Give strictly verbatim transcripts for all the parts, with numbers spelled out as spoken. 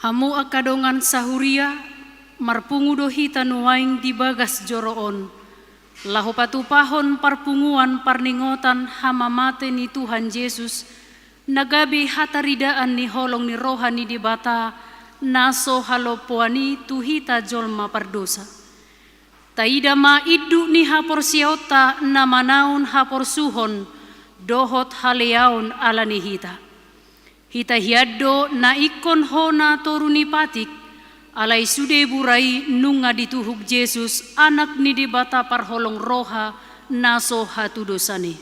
Hamu angka dongan sahuria, marpungu do hita nuaeng di bagas joro on, laho patupahon parpunguan parningotan hamamate ni Tuhan Jesus, na gabe hataridaan ni holong ni roha ni Debata, na so halompoan i tu hita jolma pardosa. Taida ma induk ni haporseaonta na manaon haporsuhon dohot haleaon ala ni hita. Hita hian do na ingkon hona toru ni patik, alai sude bura i nunga dituhuk Jesus, Anak ni Debata parholong roha na so hatudosan i.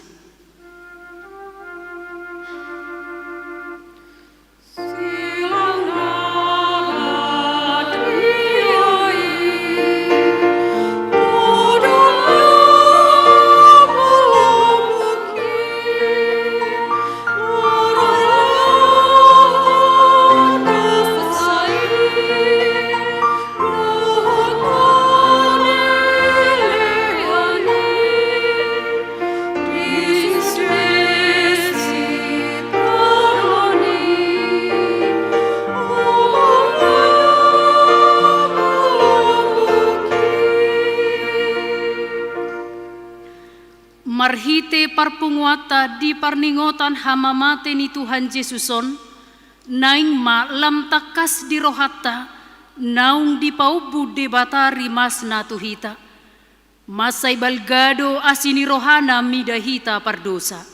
Marhite parpunguanta di parningotan hamamate ni Tuhan Jesus on, naeng ma lam tangkas di rohanta naung dipaombu Debata rimasna tu hita. Mansai balga do asi ni rohana mida hita pardosa.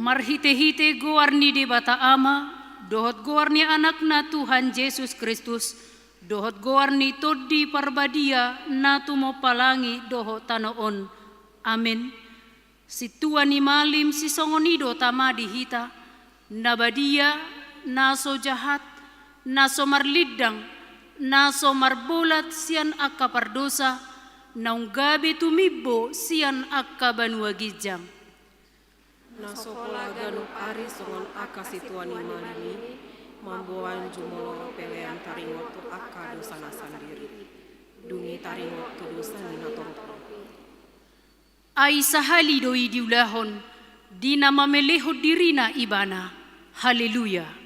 Marhitehite goar ni Debata Ama, dohot goar ni Anakna Tuhan Jesus Kristus, dohot goar ni Tondi Parbadia na tumompa langit dohot tano on. Amen. Sintua ni malim sisongon i do tama di hita, na badia, na so jahat, na so marlindang, na so marbolat sian angka pardosa, naung gabe tumimbo sian angka banua ginjang. Na so pola ganup ari songon angka sintua ni malim i, mamboan jumolo pelean taringot tu angka dosana sandiri. Dung i taringot tu dosa ni na torop on. Ai sahali do i diulahon, di na mamelehon dirina ibana. Haleluya.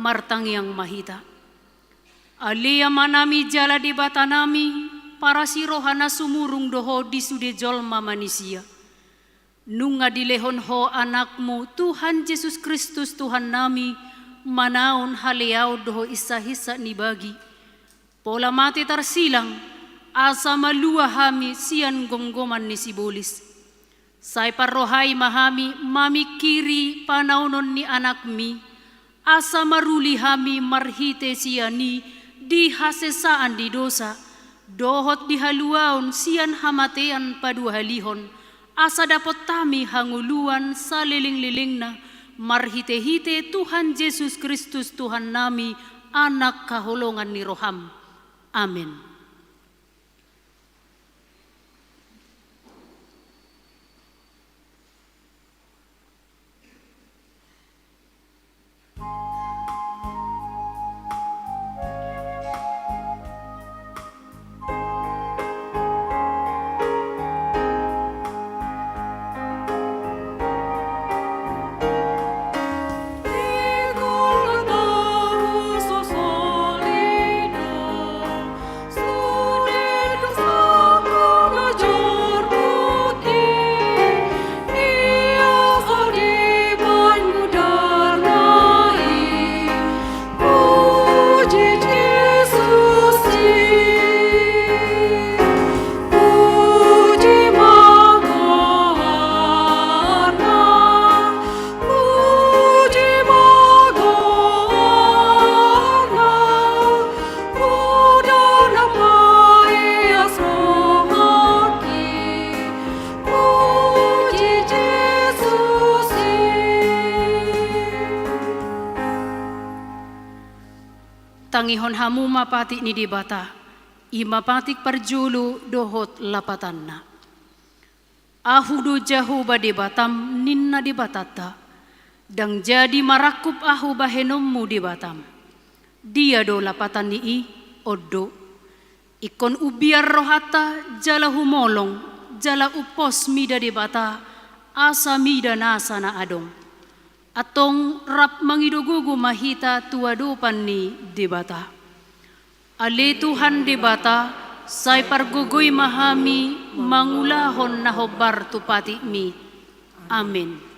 Martangiang ma hita. Ale Amanami jala Debatanami, parasi roha na sumurung do Ho di sude jolma manisia. Nunga dilehon Ho Anakmu, Tuhan Jesus Kristus Tuhannami, manaon haleaon dohot insahinsa ni bagi. Pola mate tarsilang, asa malua hami sian gomgoman ni sibolis. Sai parrohai ma hami mamingkiri panaonon ni Anakmi, asa maruli hami marhite sian i di hasesaan ni dosa, dohot di haluaon sian hamatean paduahalihon, asa dapot hami hangoluan salelenglelengna, marhitehite Tuhan Jesus Kristus Tuhannami, Anak haholongan ni roham. Amen. Tangihon hamu ma patik ni Debata, i ma patik parjolo dohot lapatanna. Ahu do Jahowa Debatam, ninna Debatanta, ndang jadi marangkup ahu bahenonmu Debatam. Dia do lapatan ni i? On do. Ingkon umbiar rohanta jala humolong, jala umpos mida Debata, asa mida nasa na adong. Antong rap mangido gogo ma hita tu adopan ni Debata. Ale Tuhan Debata, sai pargogoi ma hami mangulahon na hombar tu patikmi. Amen.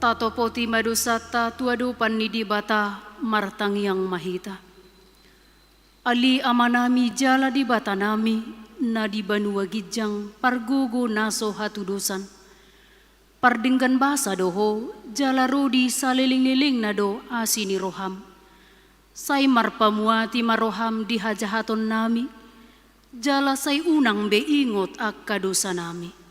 Tatopoti ma dosanta tu adopan ni Debata, martangiang ma hita. Ale Amanami jala Debatanami, na di banua ginjang, pargogo na so hatudosan. Pardenggan basa do Ho, jala ro di salelenglelengna do asi ni roham. Sai marpamuati ma roham di hajahatonnami, jala sai unang be ingot angka dosanami.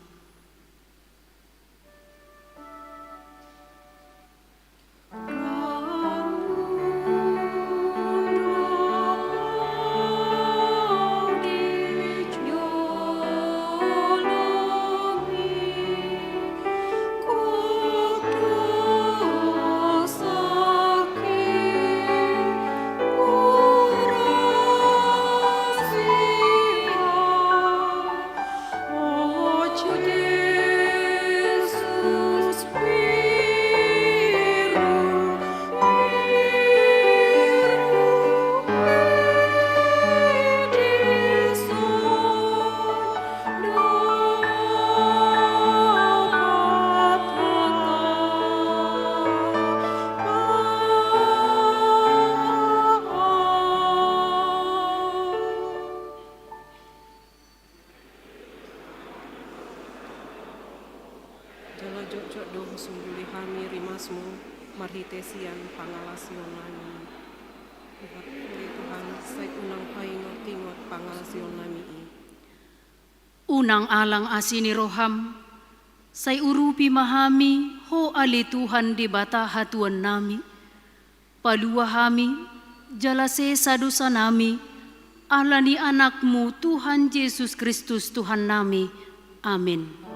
Jala jotjot do husungguli hami rimasmu, marhite sian pangalaosionnami. Tuhan, ale Tuhan, sai unang paingotingot pangalaosionnami i. Unang alang asi ni roham, sai urupi ma hami, Ho ale Tuhan Debata hatuannami. Palua hami, jala sesa dosanami, ala ni Anakmu Tuhan Jesus Kristus Tuhannami. Amen.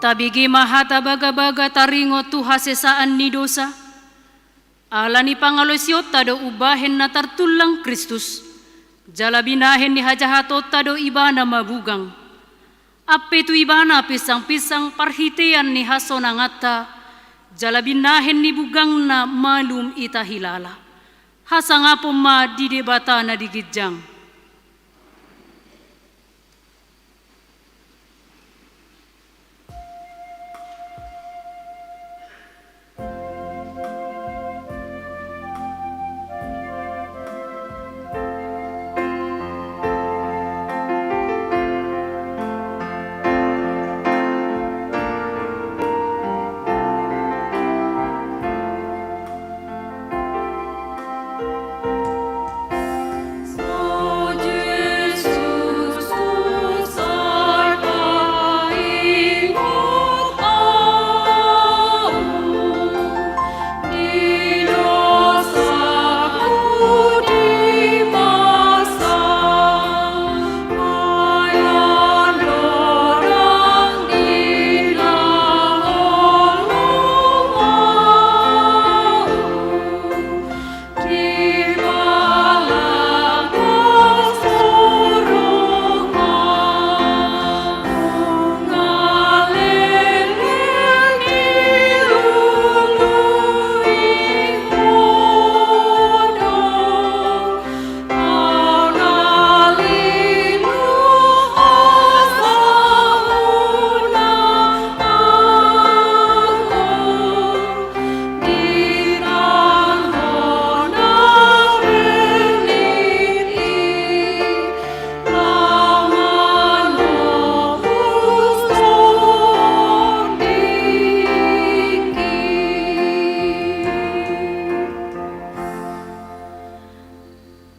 Tabege ma hata bagabaga taringot tu hasesaan ni dosa. Ala ni pangalaosionta do umbahen na tartullang Kristus, jala binahen ni hajahatonta do Ibana mabugang. Ampe tu Ibana pinsangpinsang parhitean ni hasonanganta, jala binahen ni bugangna malum hita hilala. Hasangapon ma di Debata na di ginjang.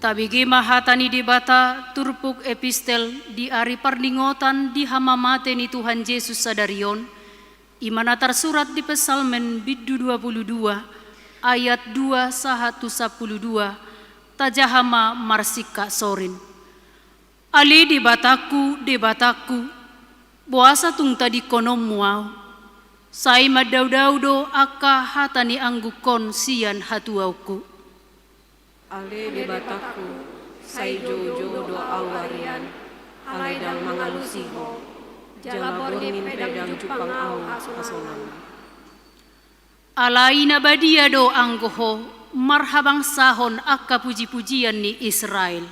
Tabege ma hata ni Debata turpuk epistel di ari parningotan di hamamate ni Tuhan Jesus sadari on, i ma na tarsurat di Psalmen bindu dua pulu dua, ayat dua sahat tu sampulu dua, tajaha ma marsingkat sorin. Ale Debatangku, Debatangku, boasa tung tadingkononmu ahu? Sai mandaudau do angka hata ni anggukon sian hatuaonku. Ale Debatangku, sai joujou do ahu arian, alai ndang mangalusi Ho, jala borngin pe ndang jumpang ahu hasonangan. Alai na badia do anggo Ho marhabangsahon angka pujipujian ni Israel.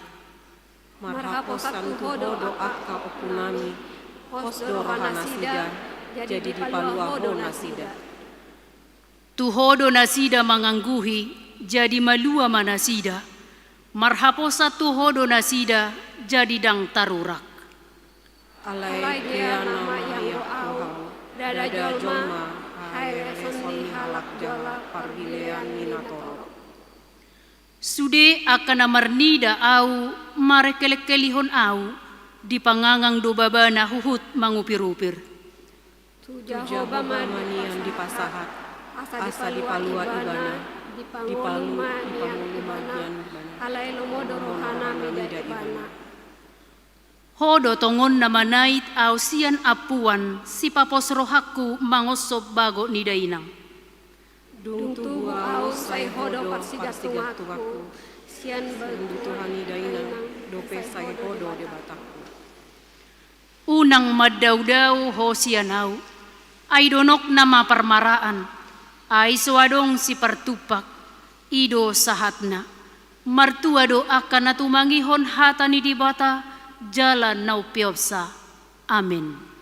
Marhaposan tu Ho do angka ompunami, pos do rohanasida, jadi dipalua Ho nasida. Tu Ho do nasida mangangguhi, jadi malua ma nasida. Marhaposan tu Ho do nasida, jadi ndang tarurak. Alai dia nama ianggo ahu, ndada jolma haereson ni halak jala pardilean ni na torop. Sude angka na marnida ahu, marengkelengkelihon ahu, dipangangang do babana huhut mangupirupir. Tu Jahowa ma nian dipasahat, asa dipalua ibana, dipangolu ma nian ibana, alai lomo do rohana mida ibana. Ho do tongon na manait ahu sian ampuan, sipapos rohangku mangonsom bagot ni dainang. Dung tubu ahu sai Ho do parsigantungangku, sian batuan ni dainang dope sai Ho do Debatangku. Unang mandaudau ho sian ahu, ai donokna ma parmaraan, ai so adong sipartumpak, i do sahatna. Martua do angka na tumangihon hata ni Debata, jala na umpeopsa. Amen.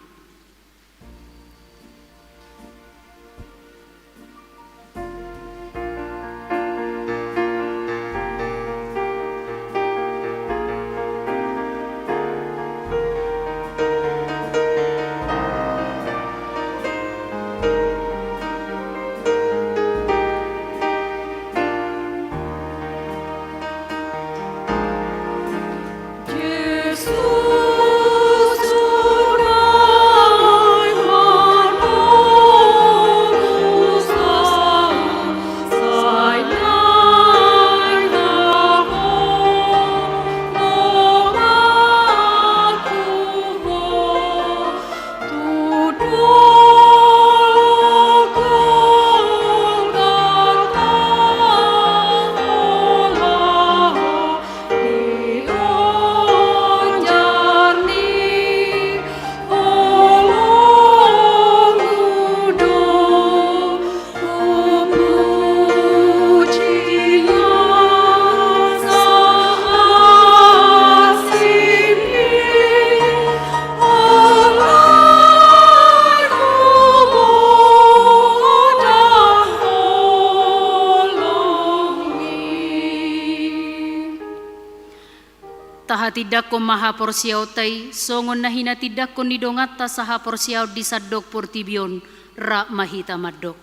Tahatindangkon ma haporseaonta i, songon na hinatindangkon ni donganta sahaporseaon di sandok portibi on, rap ma hita mandok.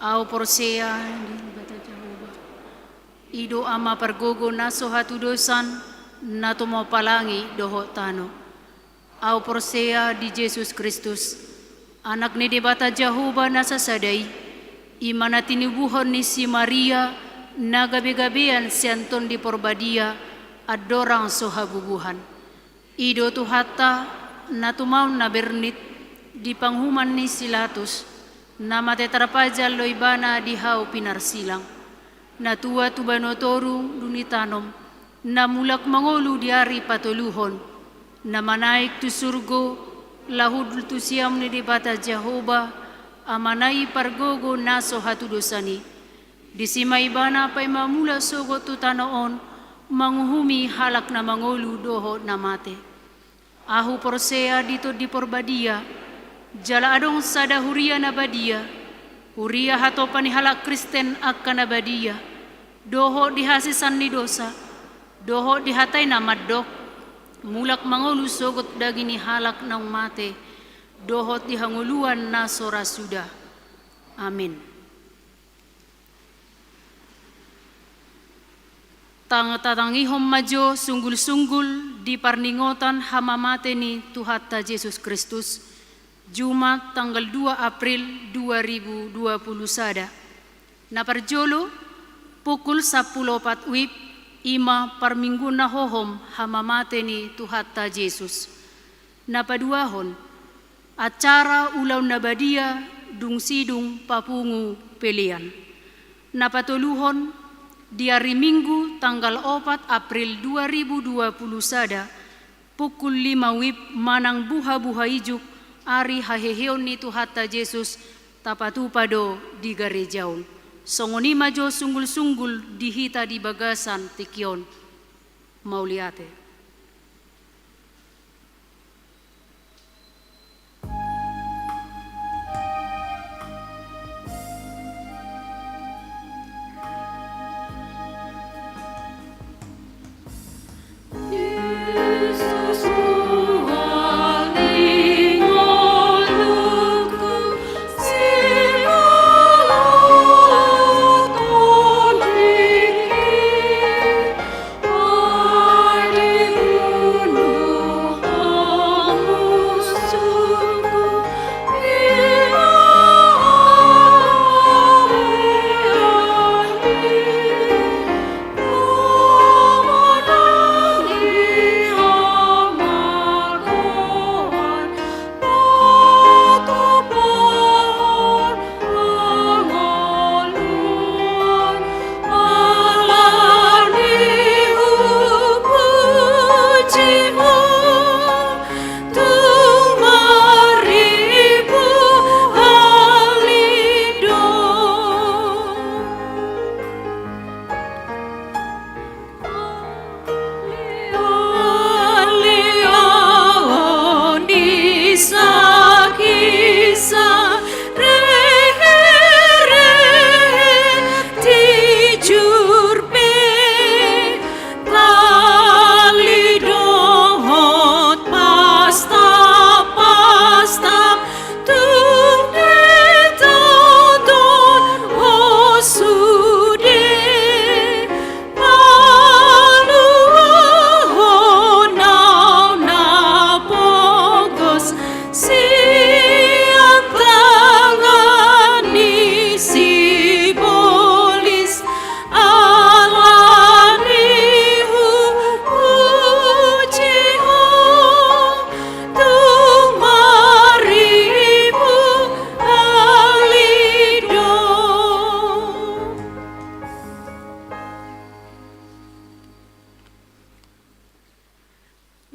Ahu porsea di Debata Jahowa. I do Ama pargogo na so hatudosan, na tumompa langit dohot tano. Ahu porsea di Jesus Kristus, Anak ni Debata Jahowa na sasada i, i ma na tinubuhon ni si Maria, na gabegabean sian Tondi Porbadia, andorang so habubuhan. I do Tuhanta, na tumaon na bernit, di panguhuman ni si Latus, na mate tarpajal do Ibana di hau pinarsilang. Na tua tu banua toru dung ditanom, na mulak mangolu di ari patoluhon, na manaek tu surgo, laho hundul tu siamun ni Debata Jahowa, Amana i pargogo na so hatudosan i. Disi ma Ibana paima mulak sogot tu tano on, manguhumi halak na mangolu dohot na mate. Ahu porsea di Tondi Porbadia, jala adong sada huria na badia, huria hatopan ni halak Kristen angka na badia, dohot di hasesaan ni dosa, dohot di hata i na mandok, mulak mangolu sogot daging ni halak naung mate, dohot di hangoluan na so ra suda. Amin. Tang-, tatangihon ma jo sunggul-sunggul di parningotan hamamate ni Tuhanta Jesus Kristus, Jumat tanggal dua April dua ribu dua puluh sada. Na parjolo, pukul sampulu opat wib, i ma parminggu na hohom hamamate ni Tuhanta Jesus. Na paduahon, acara ulaon na badia dung sidung papungu pelean. Na patoluhon, di ari Minggu tanggal opat April dua ribu dua puluh sada, pukul lima wib manang buha-buha ijuk, ari haheheon ni Tuhanta Jesus, tapatupa do di gareja on. Songon i ma jo sunggul-sunggul di hita di bagasan tingki on. Mauliate.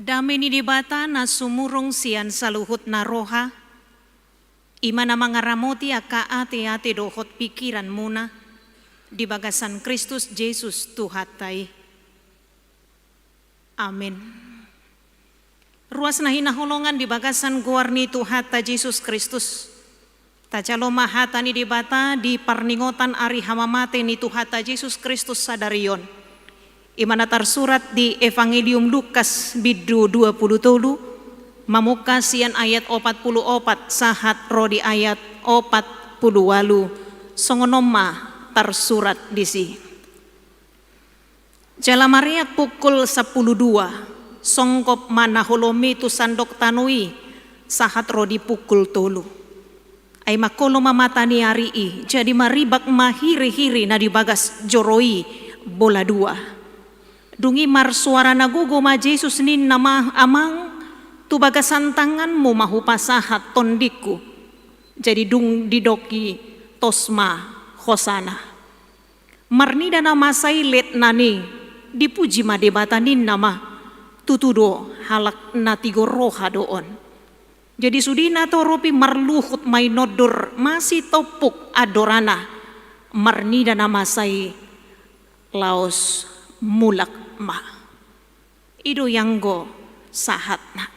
Dame ni Debata na sumurung sian saluhutna roha, i ma na mangaramoti angka ateate dohot pingkiranmuna di bagasan Kristus Jesus Tuhanta i. Amin. Ruas na hinaholongan di bagasan goar ni Tuhanta Jesus Kristus. Tajalo ma hata ni Debata di parningotan ari hamamate ni Tuhanta Jesus Kristus sadari on. I ma na tarsurat di Evangelium Lukas bindu dua pulu tolu, mamungka sian ayat opat pulu opat sahat ro di ayat opat pulu ualu, songon on ma tarsurat disi. Jala mareak pukul sampulu dua, songgop ma na holom i tu sandok tano i, sahat ro di pukul tolu. Ai mangkolo ma mata ni ari i, jadi maribak ma hiri-hiri na di bagas joro i bola dua. Dung i marsuara na gogo ma Jesus, ninna ma: Amang, tu bagasan tanganmu ma hupasahat tondingku. Jadi dung didok i, tos ma hosana. Marnida na masa i letnan i, dipuji ma Debata, ninna ma: Tutu do, halak na tigor roha do on. Jadi sude na torop i marluhut ma i nondur, masitompuk andorana. Marnida na masa i, laos mulak ma. I do ianggo sahatna.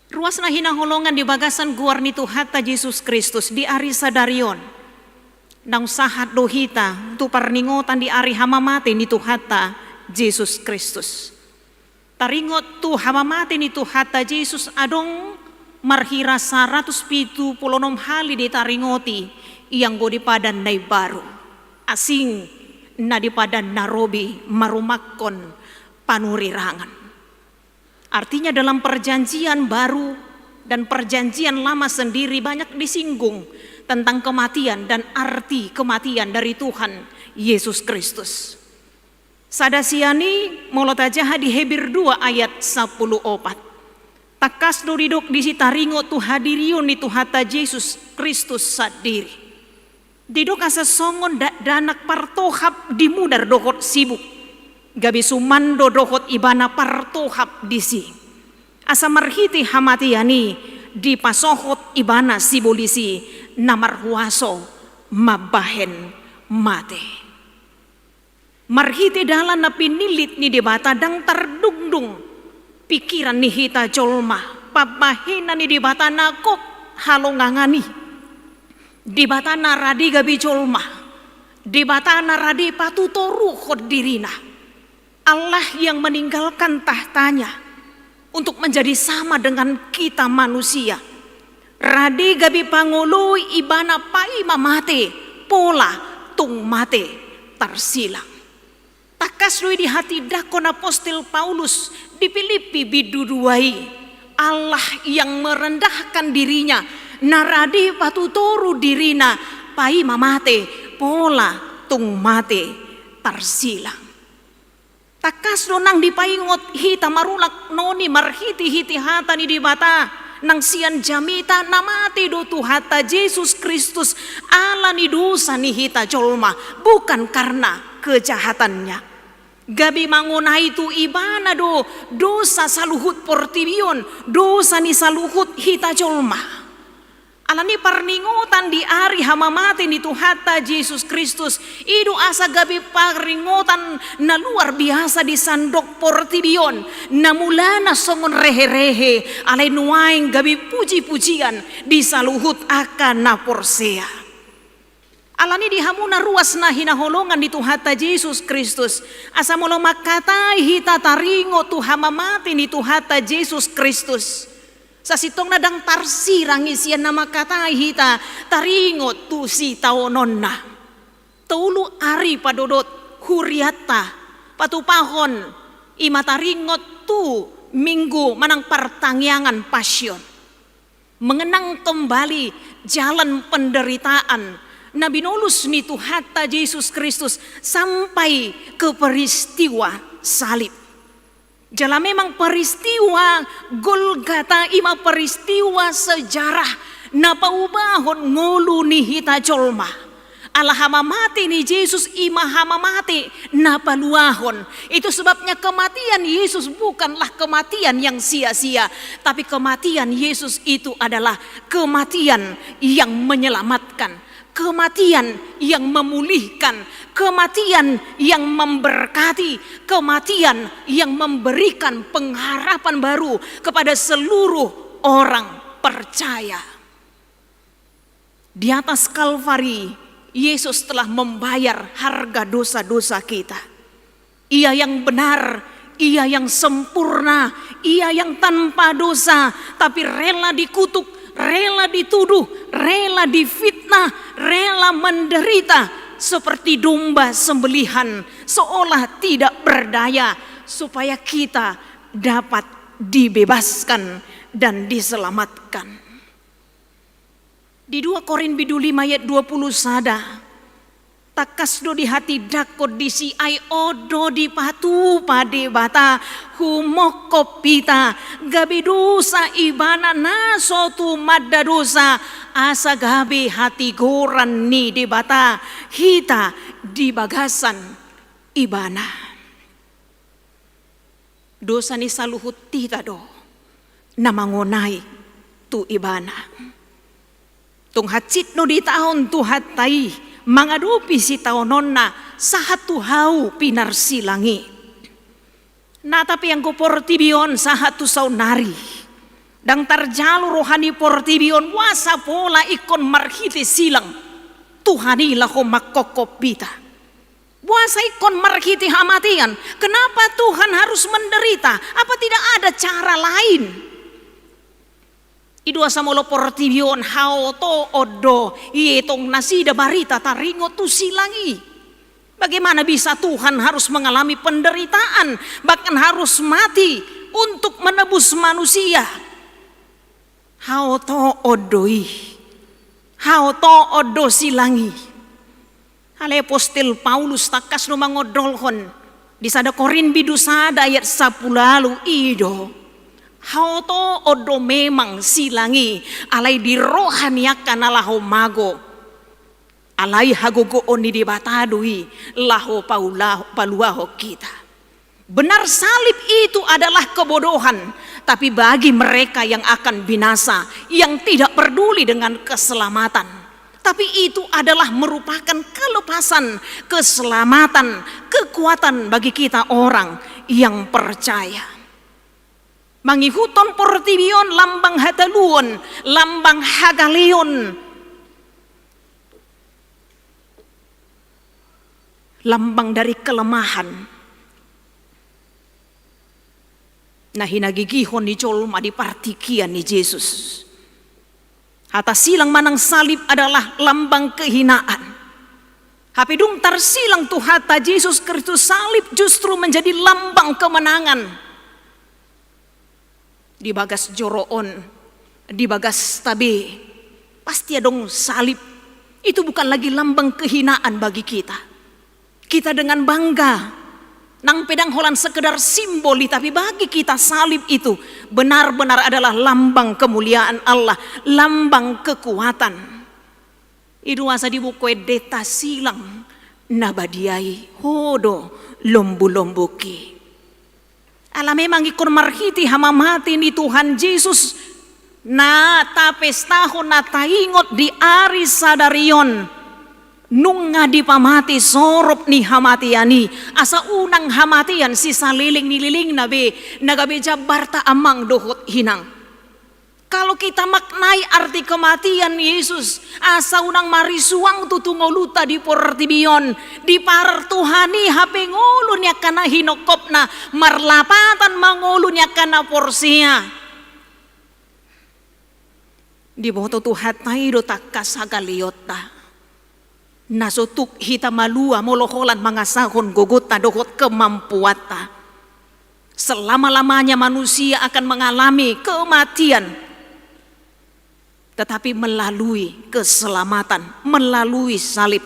Ruas na hinaholongan di bagasan goar ni Tuhanta Jesus Kristus, di ari sadari on naung sahat do hita tu parningotan di ari hamamate ni Tuhanta Jesus Kristus. Taringot tu hamamate ni Tuhanta Jesus, adong marhira saratus pitu pulu onom hali ditaringoti ianggo di Padan na Imbaru, asing na di Padan na Robi marumakkon panurirangan. Artinya, dalam Perjanjian Baru dan Perjanjian Lama sendiri banyak disinggung tentang kematian dan arti kematian dari Tuhan Yesus Kristus. Sada sian i, molo tajaha di Heber dua ayat sampulu opat. Tangkas do didok disi taringot tu hadirion ni Tuhanta Jesus Kristus sandiri. Didok asa songon dakdanak partohap di mudar dohot sibuk, gabe sumando dohot ibana partohap disi. Asa marhite hamatean i dipasohot ibana sibolis i na marhuaso mambahen mate. Marhite dalan na pinillit ni Debata, ndang tardungdung pingkiran ni hita jolma pambahenan ni Debata na gok halongangan i. Debata na rade gabe jolma, Debata na rade patutoruhon dirina. Allah yang meninggalkan tahtanya untuk menjadi sama dengan kita manusia. Rade gabe pangoloi ibana paima mate, pola tung mate tarsilang. Tangkas do i dihatindangkon apostel Paulus di Pilippi bindu dua i, Allah yang merendahkan dirinya, na rade patutoru dirina paima mate, pola tung mate tarsilang. Tangkas do nang dipaingot hita marulak noni marhitehite hata ni Debata, nang sian jamita na mate do Tuhanta Jesus Kristus ala ni dosa ni hita jolma, bukan karena kejahatannya. Gabe mangonai tu ibana do dosa saluhut portibi on, dosa ni saluhut hita jolma. Alani parningotan di ari hamamate ni Tuhanta Jesus Kristus, i do asa gabe parningotan na luar biasa di sandok portibi on, na mulana songon reherehe, alai nuaeng gabe pujipujian di saluhut angka na porsea. Alani di hamu na ruas na hinaholongan ni Tuhanta Jesus Kristus, asa molo mangkatai hita taringot tu hamamate ni Tuhanta Jesus Kristus, sasintongna ndang tarsirang i sian na mangkatai hita taringot tu sitaononna. Tolu ari padodot hurianta patupahon i ma taringot tu Minggu manang partangiangan Pasion. Mengenang kembali jalan penderitaan na binolus ni Tuhanta Jesus Kristus sampai ke peristiwa salib. Jala memang peristiwa Golgata i ma peristiwa sejarah na paubahon ngolu ni hita jolma. Ala hamamate ni Jesus i ma hamamate na paluahon. Itu sebabnya kematian Yesus bukanlah kematian yang sia-sia, tapi kematian Yesus itu adalah kematian yang menyelamatkan, kematian yang memulihkan, kematian yang memberkati, kematian yang memberikan pengharapan baru kepada seluruh orang percaya. Di atas Kalvari, Yesus telah membayar harga dosa-dosa kita. Ia yang benar, ia yang sempurna, ia yang tanpa dosa, tapi rela dikutuk, rela dituduh, rela difitnah, rela menderita seperti domba sembelihan, seolah tidak berdaya, supaya kita dapat dibebaskan dan diselamatkan. Di dua Korin bindu lima ayat dua puluh sada, tangkas do dihatindangkon disi, ai on do dipatupa Debata humongkop hita, gabe dosa ibana na so tumanda dosa, asa gabe hatigoran ni Debata hita di bagasan ibana. Dosa ni saluhut hita do na mangonai tu ibana. Tung hansit do ditaon Tuhanta i mangadopi sitaononna sahat tu hau pinarsilang i. Na tapi anggo portibi on sahat tu saonnari, ndang tarjalo roha ni portibi on, boasa pola ingkon marhite silang Tuhan i laho mangkongkop hita. Boasa ingkon marhite hamatean? Kenapa Tuhan harus menderita? Apa tidak ada cara lain? I do asa molo portibi on haotoon do, i tong nasida barita taringot tu silang i. Bagaimana bisa Tuhan harus mengalami penderitaan, bahkan harus mati untuk menebus manusia? Haotoon do i. Haotoon do silang i. Alai apostel Paulus tangkas do mangondolhon di sada Korin bindu sada ayat sampulu ualu, i do: Haotoon do memang silang i, alai di roha ni angka na laho mago. Alai hagogoon ni Debata do i laho paula-, paluahon hita. Benar, salib itu adalah kebodohan, tapi bagi mereka yang akan binasa, yang tidak peduli dengan keselamatan. Tapi itu adalah merupakan kelepasan, keselamatan, kekuatan bagi kita orang yang percaya. Mangihuthon portibi on lambang hataluon, lambang hagaleon, lambang dari kelemahan. Na hinagigihon ni jolma di partingkian ni Jesus. Hata silang manang salib adalah lambang kehinaan. Hape dung tarsilang Tuhanta Jesus Kristus, salib justru menjadi lambang kemenangan. Di bagas joro on, di bagasta be, pasti adong salib. Itu bukan lagi lambang kehinaan bagi kita. Kita dengan bangga, nang pe ndang holan sekedar simbol i, tapi bagi kita salib itu benar-benar adalah lambang kemuliaan Allah, lambang kekuatan. I do asa di Buku Endenta silang na badia i, ho do lombu-lombungki. Ala memang ingkon marhite hamamate ni Tuhan Jesus na tapestahon, na taingot di ari sadari on, nunga dipamate sorop ni hamatean i, asa unang hamatean sisaleleng ni lelengna be, na gabe jambarta amang dohot inang. Kalau kita maknai arti kematian Yesus, asa unang marisuang tutu ngolunta di portibi on, dipar Tuhan i hape ngolu ni angka na hinongkopna, marlapatan ma ngolu ni angka na porsea. Diboto Tuhanta i do tangkas hagaleonta. Na so tuk hita malua molo holan mangasahon gogonta dohot kemampuanta. Selama-lamanya manusia akan mengalami kematian, tetapi melalui keselamatan, melalui salib,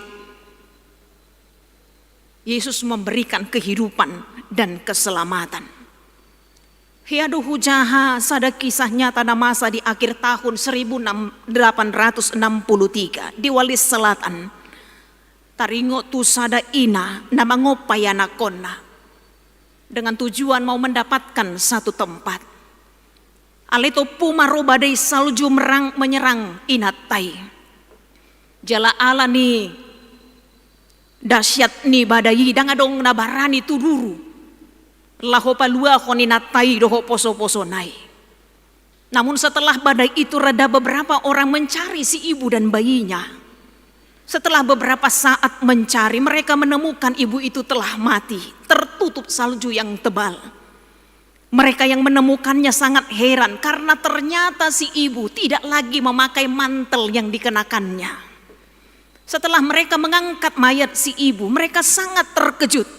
Yesus memberikan kehidupan dan keselamatan. Hea do hujaha sada kisah nyata na masa di akhir tahun seribu delapan ratus enam puluh tiga di Wallis Selatan. Taringot tu sada ina na mangompai anakkonna dengan tujuan mau mendapatkan satu tempat. Alai tompu ma ro badai salju merang, menyerang inanta i. Jala ala ni dahsyat ni badai i, ndang adong na barani tu duru laho paluahon inanta i dohot poso-posona i. Namun setelah badai itu reda, beberapa orang mencari si ibu dan bayinya. Setelah beberapa saat mencari, mereka menemukan ibu itu telah mati, tertutup salju yang tebal. Mereka yang menemukannya sangat heran karena ternyata si ibu tidak lagi memakai mantel yang dikenakannya. Setelah mereka mengangkat mayat si ibu, mereka sangat terkejut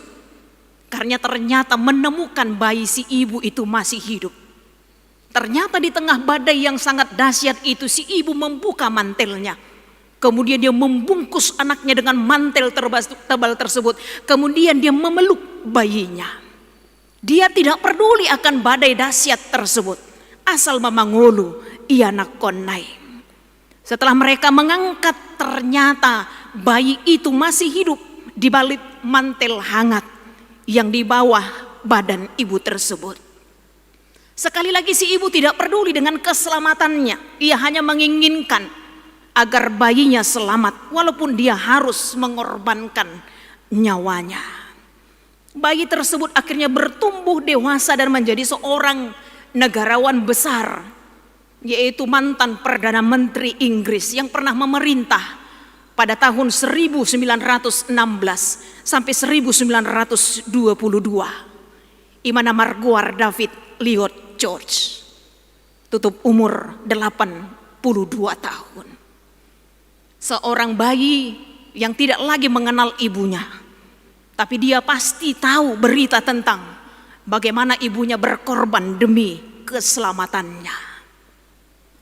karena ternyata menemukan bayi si ibu itu masih hidup. Ternyata di tengah badai yang sangat dahsyat itu, si ibu membuka mantelnya. Kemudian dia membungkus anaknya dengan mantel terbas-, tebal tersebut. Kemudian dia memeluk bayinya. Dia tidak peduli akan badai dahsyat tersebut, asal ma mangolu ianakkonna i. Setelah mereka mengangkat, ternyata bayi itu masih hidup di balik mantel hangat yang di bawah badan ibu tersebut. Sekali lagi, si ibu tidak peduli dengan keselamatannya. Ia hanya menginginkan agar bayinya selamat, walaupun dia harus mengorbankan nyawanya. Bayi tersebut akhirnya bertumbuh dewasa dan menjadi seorang negarawan besar, yaitu mantan Perdana Menteri Inggris yang pernah memerintah pada tahun seribu sembilan ratus enam belas sampai seribu sembilan ratus dua puluh dua. Imana margoar David Lloyd George. Tutup umur delapan puluh dua tahun. Seorang bayi yang tidak lagi mengenal ibunya, tapi dia pasti tahu berita tentang bagaimana ibunya berkorban demi keselamatannya.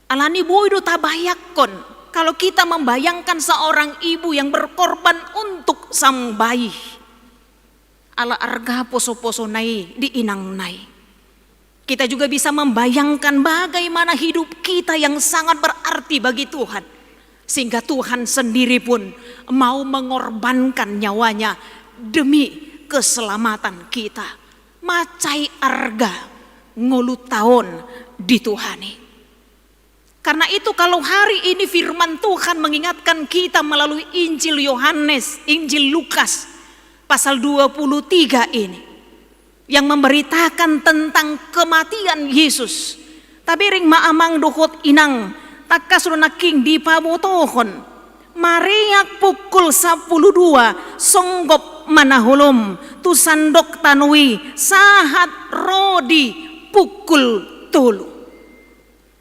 Alani boi do tabayangkon, kalau kita membayangkan seorang ibu yang berkorban untuk sang bayi. Ala arga poso-posona i di inangna i. Kita juga bisa membayangkan bagaimana hidup kita yang sangat berarti bagi Tuhan, sehingga Tuhan sendiri pun mau mengorbankan nyawanya demi keselamatan kita. Mansai arga ngolunta on di Tuhan i. Karena itu, kalau hari ini firman Tuhan mengingatkan kita melalui Injil Yohanes, Injil Lukas, pasal dua puluh tiga ini, yang memberitakan tentang kematian Yesus. Tabereng ma amang dohot inang, tangkas do nangkin dipabotohon. Mareak pukul sampulu dua, songgop ma na holom tu sandok tano i sahat ro di pukul tolu.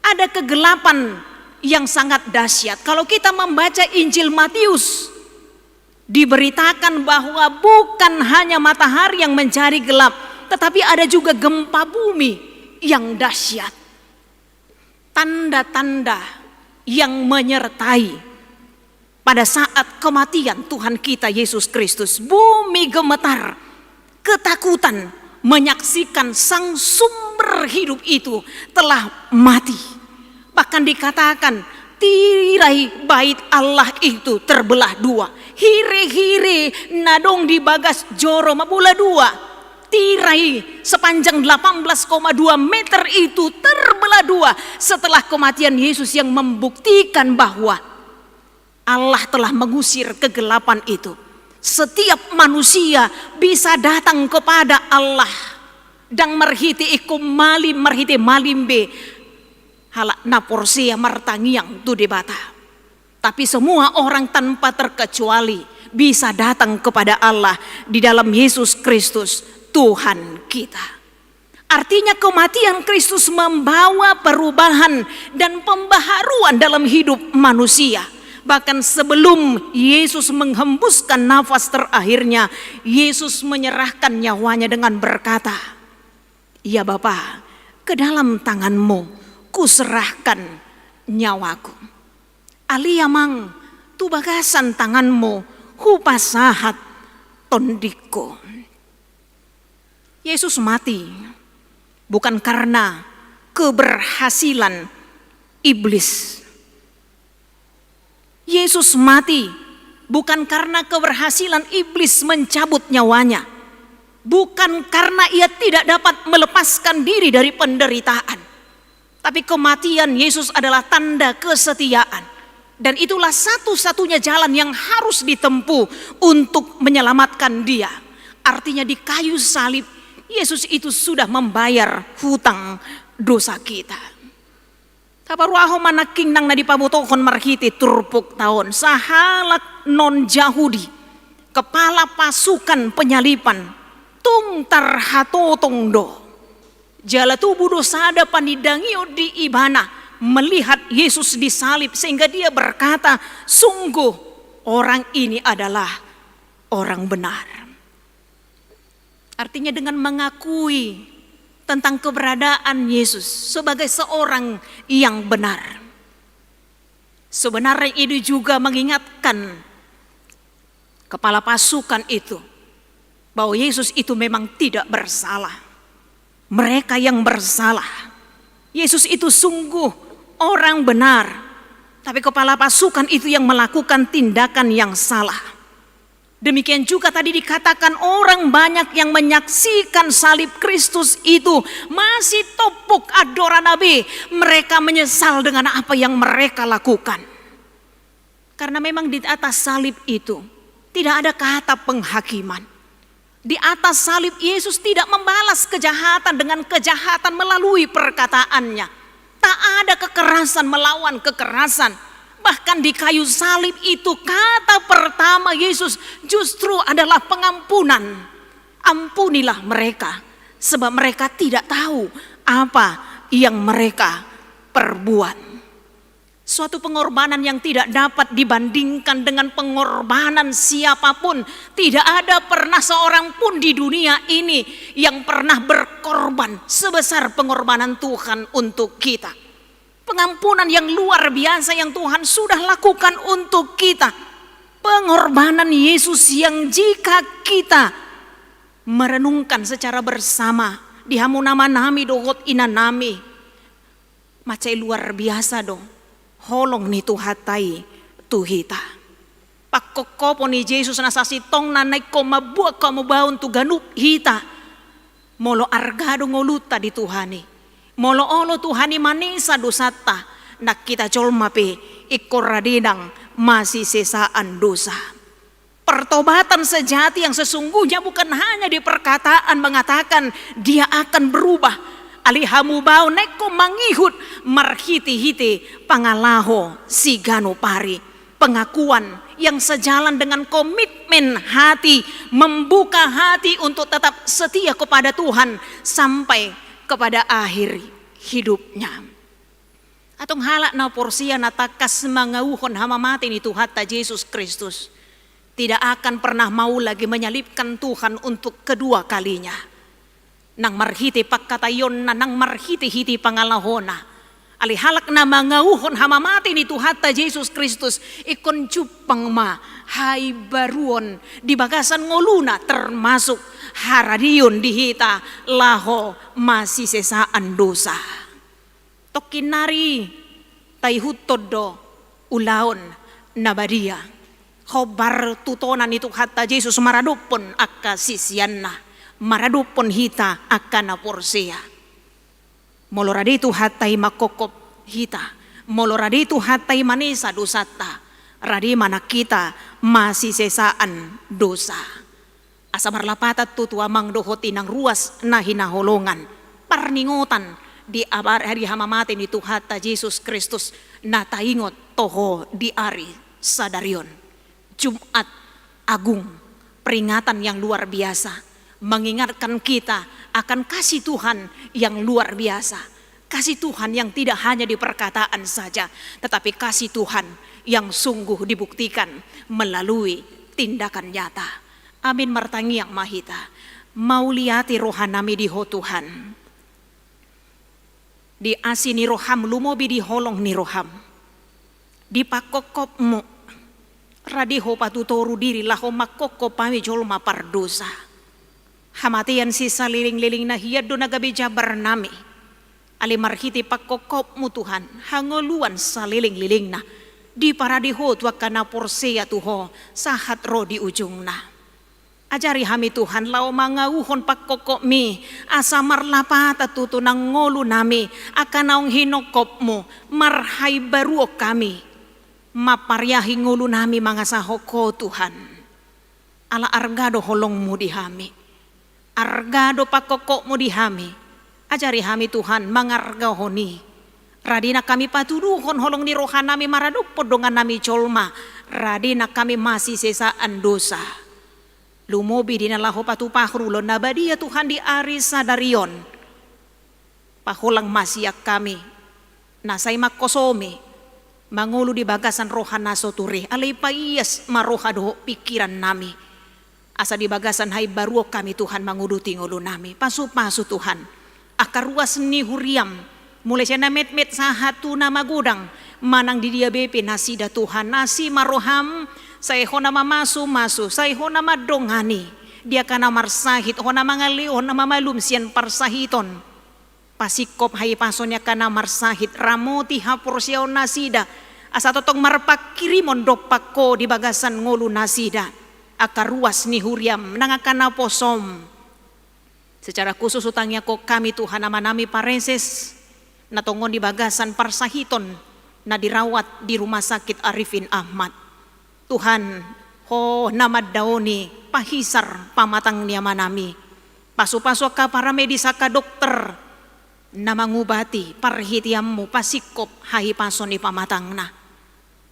Ada kegelapan yang sangat dahsyat. Kalau kita membaca Injil Matius, diberitakan bahwa bukan hanya matahari yang menjadi gelap, tetapi ada juga gempa bumi yang dahsyat. Tanda-tanda yang menyertai pada saat kematian Tuhan kita Yesus Kristus, bumi gemetar, ketakutan menyaksikan sang sumber hidup itu telah mati. Bahkan dikatakan, tirai bait Allah itu terbelah dua. Hire-hire na adong di bagas joro mabola dua. Tirai sepanjang delapan belas koma dua meter itu terbelah dua setelah kematian Yesus yang membuktikan bahwa Allah telah mengusir kegelapan itu. Setiap manusia bisa datang kepada Allah. Ndang marhite ingkon malim, marhite malim be. Halak na porsea martangiang tu Debata. Tapi semua orang tanpa terkecuali bisa datang kepada Allah di dalam Yesus Kristus, Tuhan kita. Artinya, kematian Kristus membawa perubahan dan pembaharuan dalam hidup manusia. Bahkan sebelum Yesus menghembuskan nafas terakhirnya, Yesus menyerahkan nyawanya dengan berkata, "Ya Bapa, ke dalam tangan-Mu kuserahkan nyawaku. Ale Amang, tu bagasan tangan-Mu hupasahat tondingku." Yesus mati bukan karena keberhasilan iblis. Yesus mati bukan karena keberhasilan iblis mencabut nyawanya, bukan karena ia tidak dapat melepaskan diri dari penderitaan. Tapi kematian Yesus adalah tanda kesetiaan. Dan itulah satu-satunya jalan yang harus ditempuh untuk menyelamatkan dia. Artinya, di kayu salib, Yesus itu sudah membayar hutang dosa kita. Taparuahon ma nangkin nang na dipabotohon marhite turpukta on, sahalak non Jahudi, kepala pasukan penyaliban, tung tarhatotong do. Jala tubu do sada panindangion di ibana melihat Yesus disalib, sehingga dia berkata, "Sungguh orang ini adalah orang benar." Artinya, dengan mengakui tentang keberadaan Yesus sebagai seorang yang benar. Sebenarnya ini juga mengingatkan kepala pasukan itu bahwa Yesus itu memang tidak bersalah. Mereka yang bersalah. Yesus itu sungguh orang benar, tapi kepala pasukan itu yang melakukan tindakan yang salah. Demikian juga tadi dikatakan, orang banyak yang menyaksikan salib Kristus itu masih topuk andorana be mereka menyesal dengan apa yang mereka lakukan. Karena memang di atas salib itu tidak ada kata penghakiman. Di atas salib, Yesus tidak membalas kejahatan dengan kejahatan melalui perkataannya. Tak ada kekerasan melawan kekerasan. Bahkan di kayu salib itu, kata pertama Yesus justru adalah pengampunan. "Ampunilah mereka, sebab mereka tidak tahu apa yang mereka perbuat." Suatu pengorbanan yang tidak dapat dibandingkan dengan pengorbanan siapapun. Tidak ada pernah seorang pun di dunia ini yang pernah berkorban sebesar pengorbanan Tuhan untuk kita. Pengampunan yang luar biasa yang Tuhan sudah lakukan untuk kita. Pengorbanan Yesus yang jika kita merenungkan secara bersama di hamu amanami dohot inanami, mansai luar biasa do holong ni Tuhanta i tu hita. Pangkophopon ni Jesus na sasintongna na ingkon mambuat hamubaon tu ganup hita. Molo arga do ngolunta di Tuhan i, molo olo Tuhan i manesa dosanta, nang hita jolma pe ingkon rade nang masisesaan dosa. Pertobatan sejati yang sesungguhnya bukan hanya di perkataan mengatakan dia akan berubah. Alai hamubaon na ingkon mangihut marhitehite pangalaho siganup ari. Pengakuan yang sejalan dengan komitmen hati, membuka hati untuk tetap setia kepada Tuhan sampai kepada akhir hidupnya. Antong halak na porsea na tangkas mangauhon hamamate ni Tuhanta Jesus Kristus, tidak akan pernah mau lagi menyalibkan Tuhan untuk kedua kalinya. Nang marhite pangkataionna, nang marhitehite pangalahona. Alai halak na mangauhon hamamate ni Tuhanta Jesus Kristus, ingkon jumpang ma haimbaruon di bagasan ngoluna, termasuk haradeon di hita laho masisesaan dosa. Tongkin nari taihuthon do ulaon na badia. Hombar tu tona ni Tuhanta Jesus maradophon angka siseanna, maradophon hita angka na porsea. Molo rade Tuhanta i mangkophop hita, molo rade Tuhanta i manesa dosanta, rade ma nang hita masisesaan dosa. Asa marlapatan tutu amang dohot inang ruas na hinaholongan, parningotan di abar-, di hamamate ni Tuhanta Jesus Kristus na taingot toho di ari sadari on. Jumat Agung, peringatan yang luar biasa, mengingatkan kita akan kasih Tuhan yang luar biasa. Kasih Tuhan yang tidak hanya di perkataan saja, tetapi kasih Tuhan yang sungguh dibuktikan melalui tindakan nyata. Amin. Martangiang ma hita. Mauliate rohanami di Ho Tuhan. Di asi ni roham, lumobi di holong ni roham. Di pangkophopmu, rade Ho patutoru diri laho mangkophop hami jolma pardosa. Hamatean sisalelenglelengna hian do na gabe jambarnami. Alai marhite pangkophopmu Tuhan, hangoluan salelenglelengna diparade Ho tu angka na porsea tu Ho sahat ro di ujungna. Ajari hami Tuhan laho mangauhon pangkophopmi, asa marlapatan tutu nang ngolunami angka naung hinongkopmu, marhaimbaruon hami, mampariahi ngolunami mangasahon Ho Tuhan. Ala arga do holongmu di hami, arga do pangkophopmu di hami. Ajari hami Tuhan mangargahon i, Rade nang hami patuduhon holong ni rohanami maradophon dongannami jolma, rade nang hami masisesaan dosa. Lumobi di na laho patupahon ulaon na badia Tuhan di ari sadari on. Paholang ma sian hami, na sai manghosomi, mangolu di bagasan roha na so ture, alai paias ma roha dohot pingkirannami. Asa di bagasan haimbaruon hami Tuhan manguduti ngolunami. Pasupasu Tuhan angka ruas ni huriam, mulai sian na metmet sahat tu na magodang, manang di dia be pe nasida Tuhan, asi ma roham, sai Ho na mamasumasu, sai Ho na mandongani, di angka na marsahit, Ho na mangalehon, na mamalum sian parsahiton. Pasingkop hahipason ni angka na marsahit, ramoti haporseaon nasida, asa tongtong marpanghirimon dompak Ho di bagasan ngolu nasida, angka ruas ni huriam nang angka naposom. Secara khusus hutangiangkon hami Tuhan amanami Pareses, na tongon di bagasan parsahiton, na dirawat di Rumah Sakit Arifin Ahmad. Tuhan, Ho na mandaoni pahisar pamatang ni amanami. Pasupasu angka paramedis, angka dokter, na mangubati, parhiteanmu pasingkop hahipason ni pamatangna.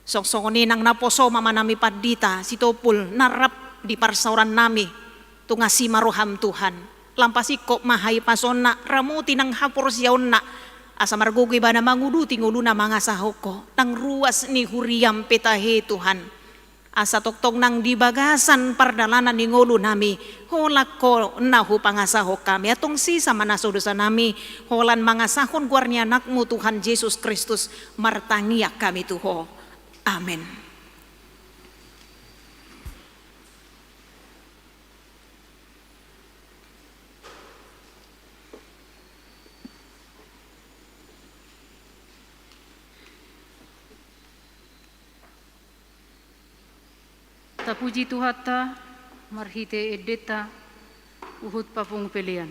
Songon i nang naposom amanami pandita Sitompul na rap di parsaorannami, tung asi ma roham Tuhan. Lam pasingkop ma hahipasonna, ramoti nang haporseaonna, asa margogo ibana manguduti ngoluna mangasahon Ho, nang ruas ni huriam pe tahe Tuhan. Asa tongtong nang di bagasan pardalanan ni ngolunami, holan Ho na hupangasahon hami, antong sesa ma na so dosanami, holan mangasahon goar ni Anakmu Tuhan Jesus Kristus, martangiang hami tu Ho. Amen. Tapuji Tuhanta marhite endenta huhut papungu pelean.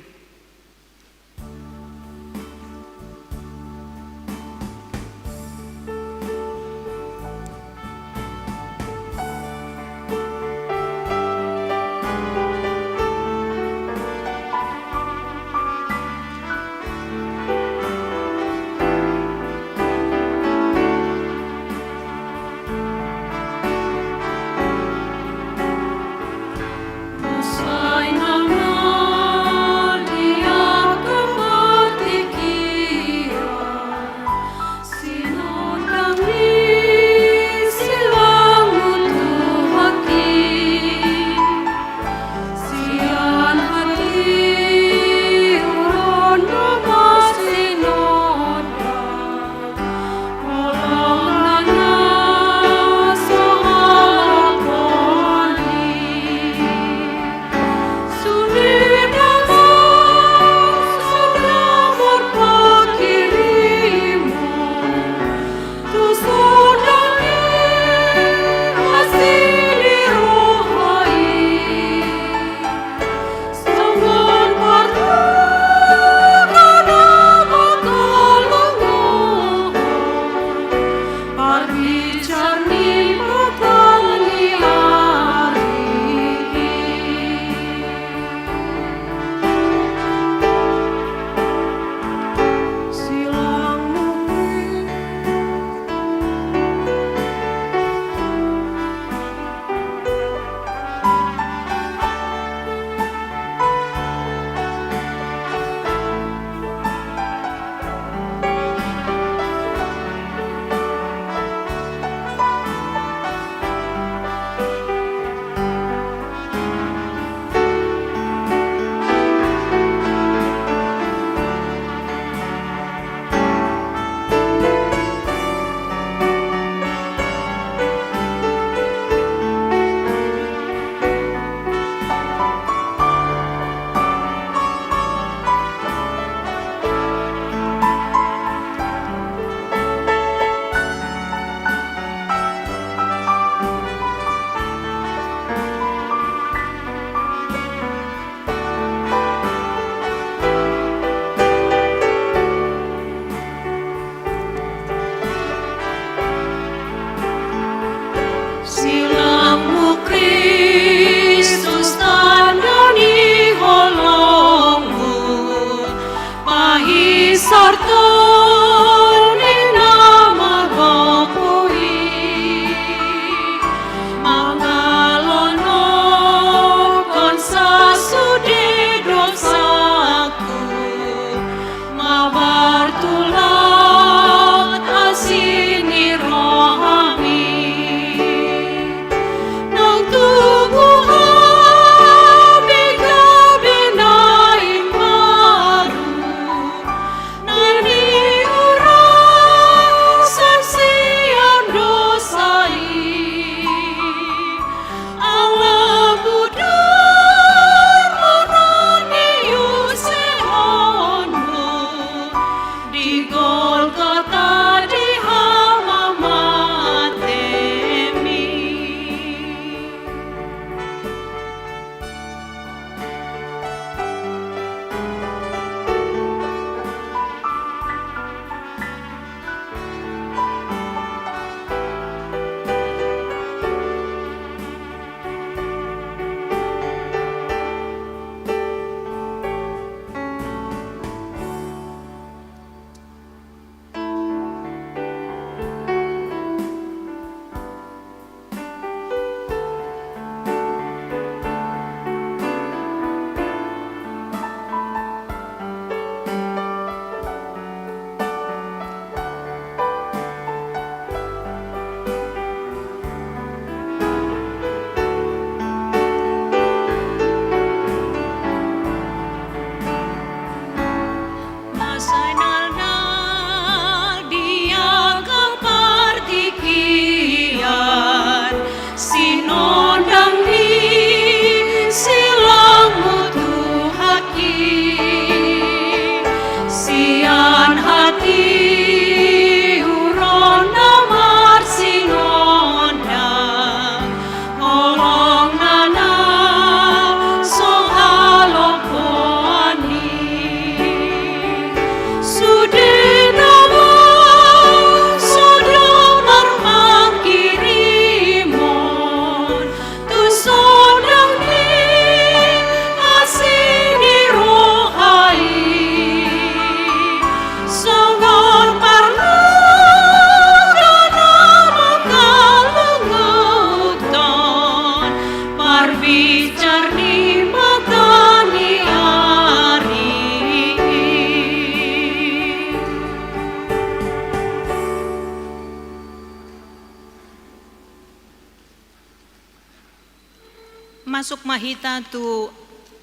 Masuk ma hita tu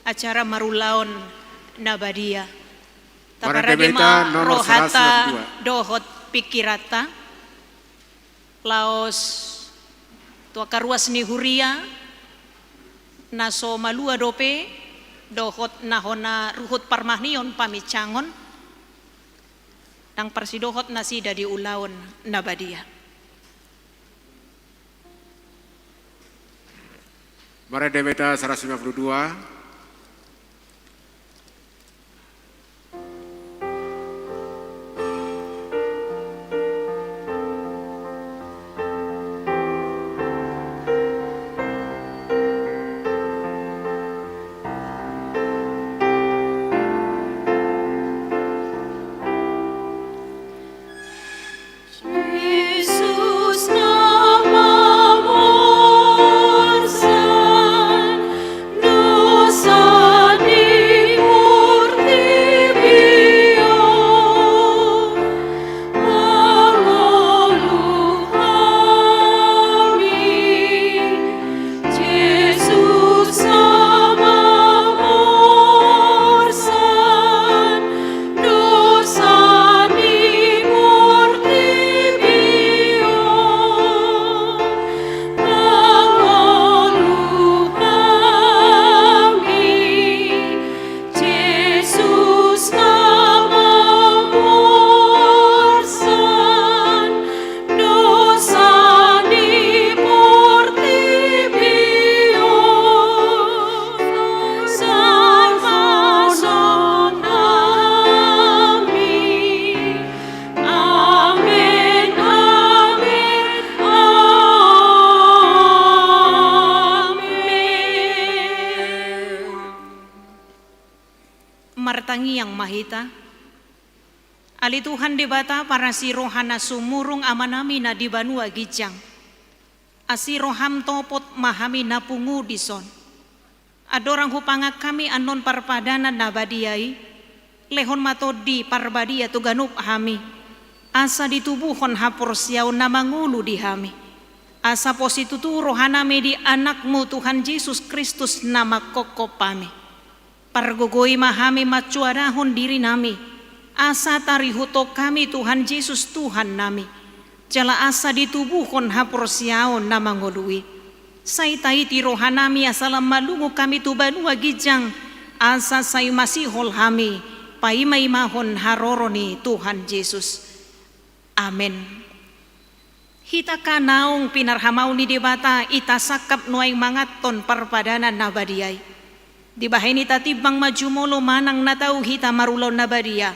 acara marulaon na badia. Taparade ma rohanta dohot pingkiranta laos tu angka ruas ni huria na so malua dope dohot na hona ruhut parmanion paminsangon, ndang parsidohot nasida di ulaon na badia. Marende ma hita saratus lima puluh dua. Martangiang ma hita. Ale Tuhan Debata parasi roha na sumurung, Amanami na di banua ginjang. Asi roham topot ma hami na pungu dison. Andorang hupangan hami annon parpadanan na badia i, lehon ma Tondi Parbadia tu ganup hami, asa ditubuhon haporseaon na mangolu di hami. Asa posi tutu rohanami di Anakmu Tuhan Jesus Kristus na manghophop hami. Pargogoi ma hami mansoadahon dirinami, asa tarihuthon hami Tuhan Jesus Tuhannami, jala asa ditubuhon haporseaon na mangolu i. Sai taiti rohanami asa lam malungun hami tu banua ginjang, asa sai masihol hami paimaimahon haroro ni Tuhan Jesus. Amen. Hita angka naung pinarhamaol ni Debata, i tasangkap nuaeng manganhon parpadanan na badia i. Dibahen i tatimbang ma jumolo manang na tau hita marulaon na badia,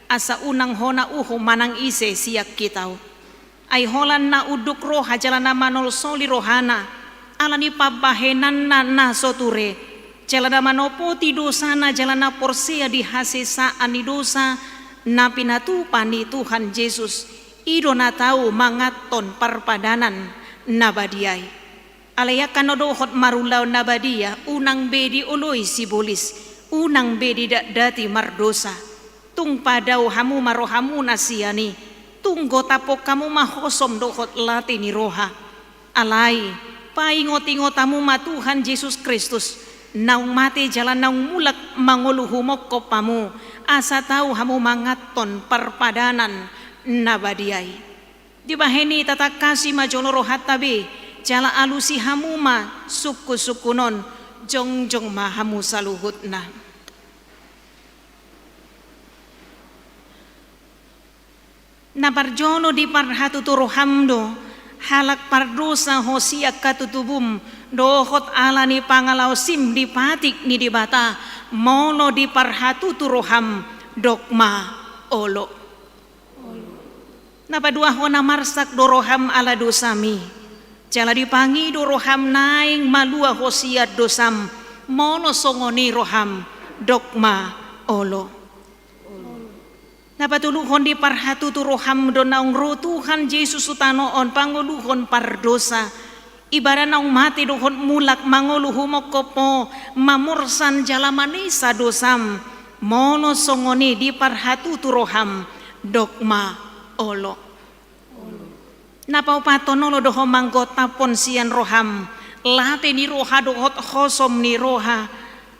asa unang hona uhum manang ise sian hita on. Ai holan na unduk roha jala na manolsoli rohana, ala ni pambahenanna na so ture, jala na manopoti dosana jala na porsea di hasesaan ni dosa na pinatupa ni Tuhan Jesus, i do na tau manganhon parpadanan na badia i. Alai angka na dohot marulaon na badia, unang be dioloi sibolis, unang be didatdati mardosa. Tung padao hamu ma rohamuna sian i, tung gotaphon hamu ma hosom dohot late ni roha. Alai, paingotingot hamu ma Tuhan Jesus Kristus, naung mate jala naung mulak mangolu humongkop hamu, asa tau hamu manganhon parpadanan na badia i. Dibahen i tatangkasi ma jolo rohanta be, jala alusi hamu ma sungkunsungkun on, jongjong ma hamu saluhutna. Na parjolo diparhatutu roham do, halak pardosa ho sian hatutubum, dohot ala ni pangalaosim di patik ni Debata, molo diparhatutu roham, dok ma olo. Na paduahon, na marsak do roham ala dosami, jala dipangido roham naeng malua ho sian dosam, molo songon i roham, dok ma olo. Na patoluhon, diparhatutu roham do naung ro Tuhan Jesus tu tano on pangoluhon pardosa, ibana naung mate dohot mulak mangolu humongkop ho, mamorsan jala manesa dosam, molo songon i diparhatutu roham, dok ma olo. Na paopathon, olo do ho manggotaphon sian roham Late ni roha dohot hosom ni roha.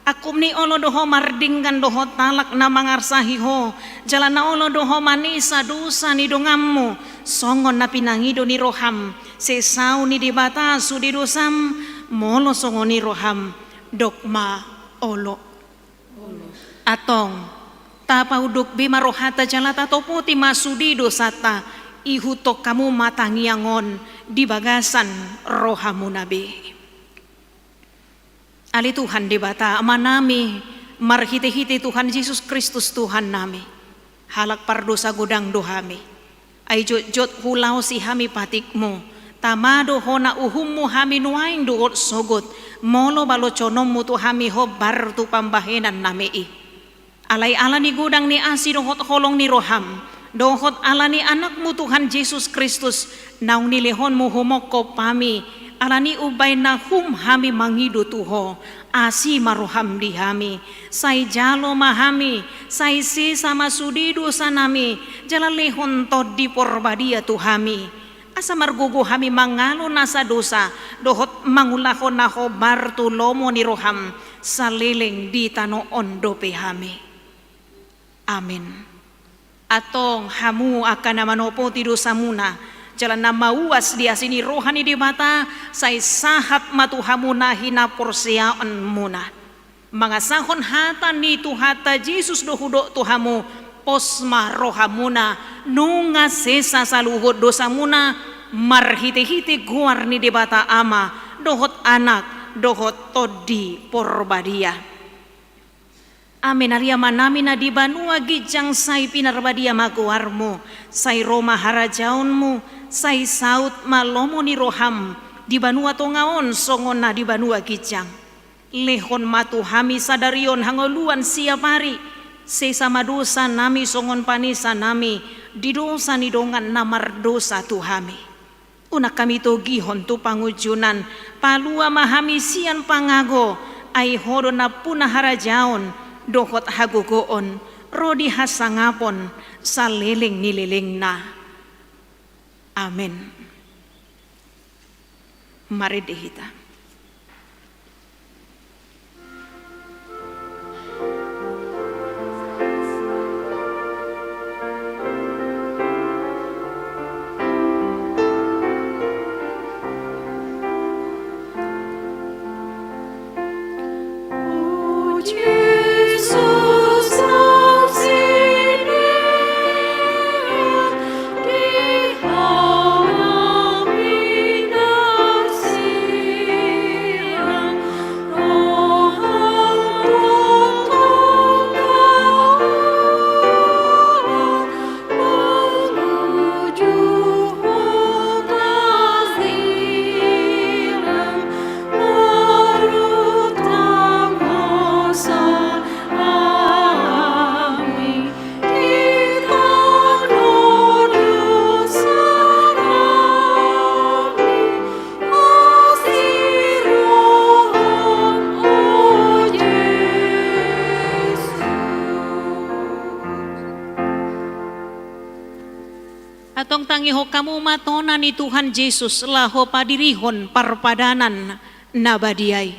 Angkup ni olo do ho mardinggan dohot halak na mangarsahi ho, jala na olo do ho manesa dosa ni donganmu, songon na pinangido ni roham. Sesau ni Debata sude dosam, molo songon i roham, dok ma olo. Antong, tapaunduk be ma rohanta jala tatopoti ma sude dosanta, ihuthon hamu ma tangiang on di bagasan rohamuna be. Ale Tuhan Debata Amanami, marhitehite Tuhan Jesus Kristus Tuhannami, halak pardosa godang do hami. Ai jotjot hulaosi hami patikmu, tama do hona uhummu hami nuaeng dohot sogot, molo baloshononmu tu hami hombar tu pambahenannami i. Alai ala ni godang ni asi dohot holong ni roham, dohot ala ni Anakmu Tuhan Jesus Kristus, naung nilehonmu humongkop hami, ala ni umbahen na hum hami mangido tu ho, asi ma roham di hami, sai jalo ma hami, sai sesa ma sude dosanami, jala lehon Tondi Porbadia tu hami. Asa margogo hami mangalo nasa dosa, dohot mangulahon na hombar tu lomo ni roham, saleleng di tano on dope hami. Amen. Antong hamu angka na manopoti dosamuna, jala na mauas di asi ni roha ni Debata, sai sahat ma tu hamu na hinaporseaonmuna. Mangasahon hata ni Tuhanta Jesus do hudok tu hamu, pos ma rohamuna, nunga sesa saluhut dosamuna, marhitehite goar ni Debata Ama, dohot Anak, dohot Tondi Porbadia. Amen. Ale Amanami na di banua ginjang, sai pinarbadia ma goarmu, sai ro ma harajaonmu, sai saut ma lomo ni roham, di banua tonga on songon na di banua ginjang. Lehon ma tu hami sadari on hangoluan siapari, sesa ma dosanami songon panesanami di dosa ni dongan na mardosa tu hami. Unang hami togihon tu pangunjunan, palua ma hami sian pangago, ai ho do nampuna harajaon, dohot hagogoon, ro di hasangapon, saleleng ni lelengna. Amen. Marende hita. Antong tangihon hamu ma tona ni Tuhan Jesus laho padirihon parpadanan na badia i.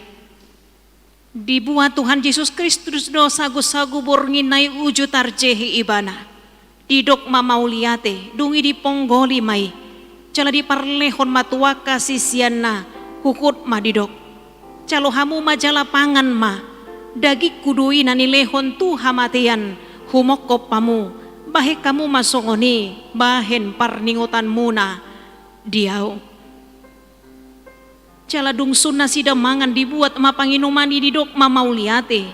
Dibuat Tuhan Jesus Kristus do sagusagu borngin na i uju tarjehe Ibana. Didok ma mauliate, dung i diponggoli ma i. Jala diparlehon ma tu angka siseanna, huhut ma didok: Jalo hamu ma jala pangan ma, dagingku do i na nilehon tu hamatean, humongkop hamu, bahen hamu ma songon i, bahen parningotanmuna di ahu. Jala dung sun nasida mangan, dibuat ma panginuman i, didok ma mauliate.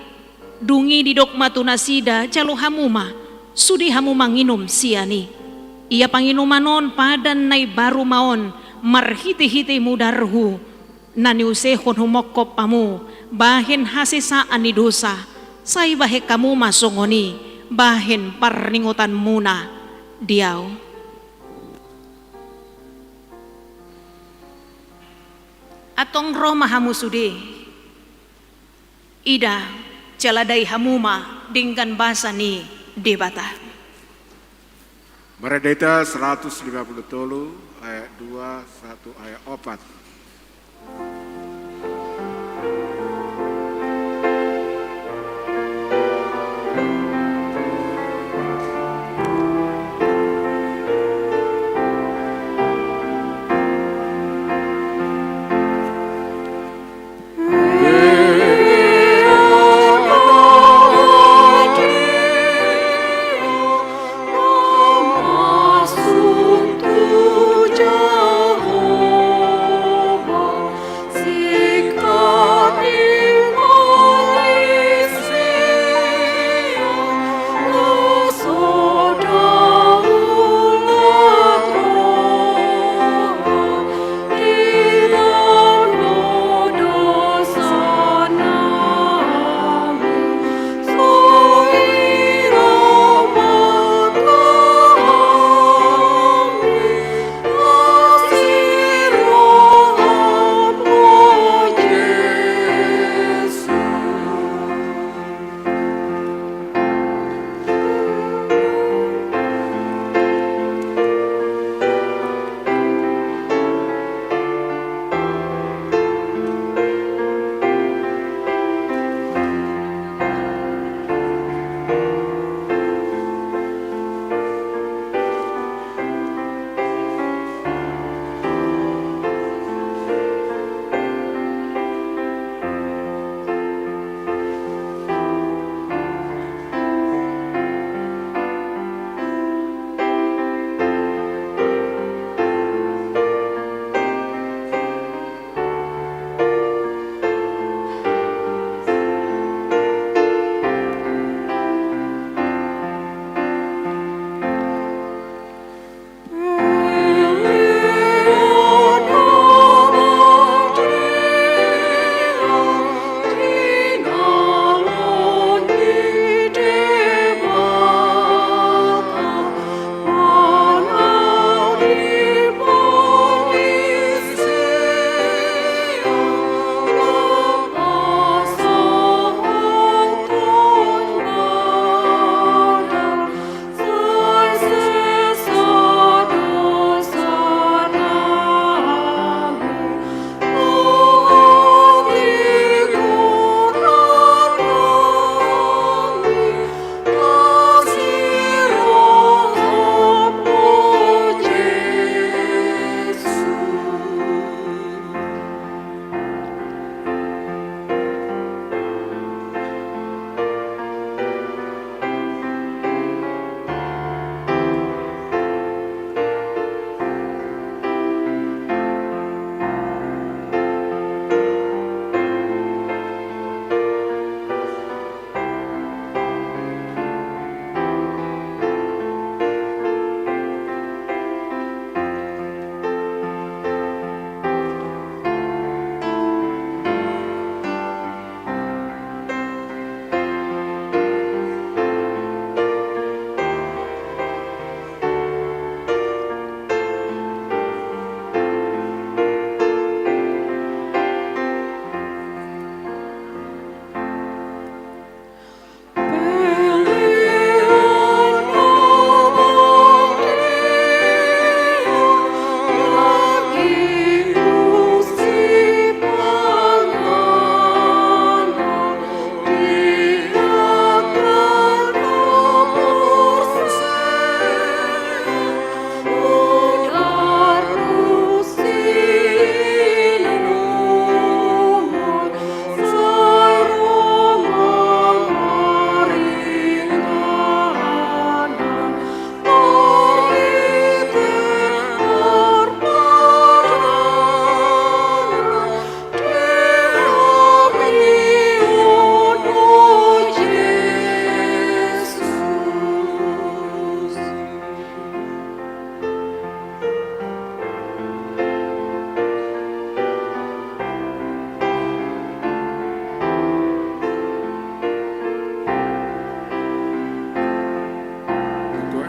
Dung i didok ma tu nasida: Jalo hamu ma, sude hamu manginum sian i. Ia panginuman on padan na imbaru ma on marhitehite mudarhu, na niusehon humongkop hamu bahen hasesaan ni dosa, sai bahen hamu ma songon i bahen parningotanmuna di ahu. Antong ro ma hamu sude, ida, jala dai hamu ma denggan basa ni Debata. Marende hita seratus lima puluh tolu, ayat dua, satu, ayat opat.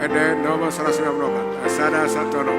Ende nomor seratus lima puluh empat, sada satu enam.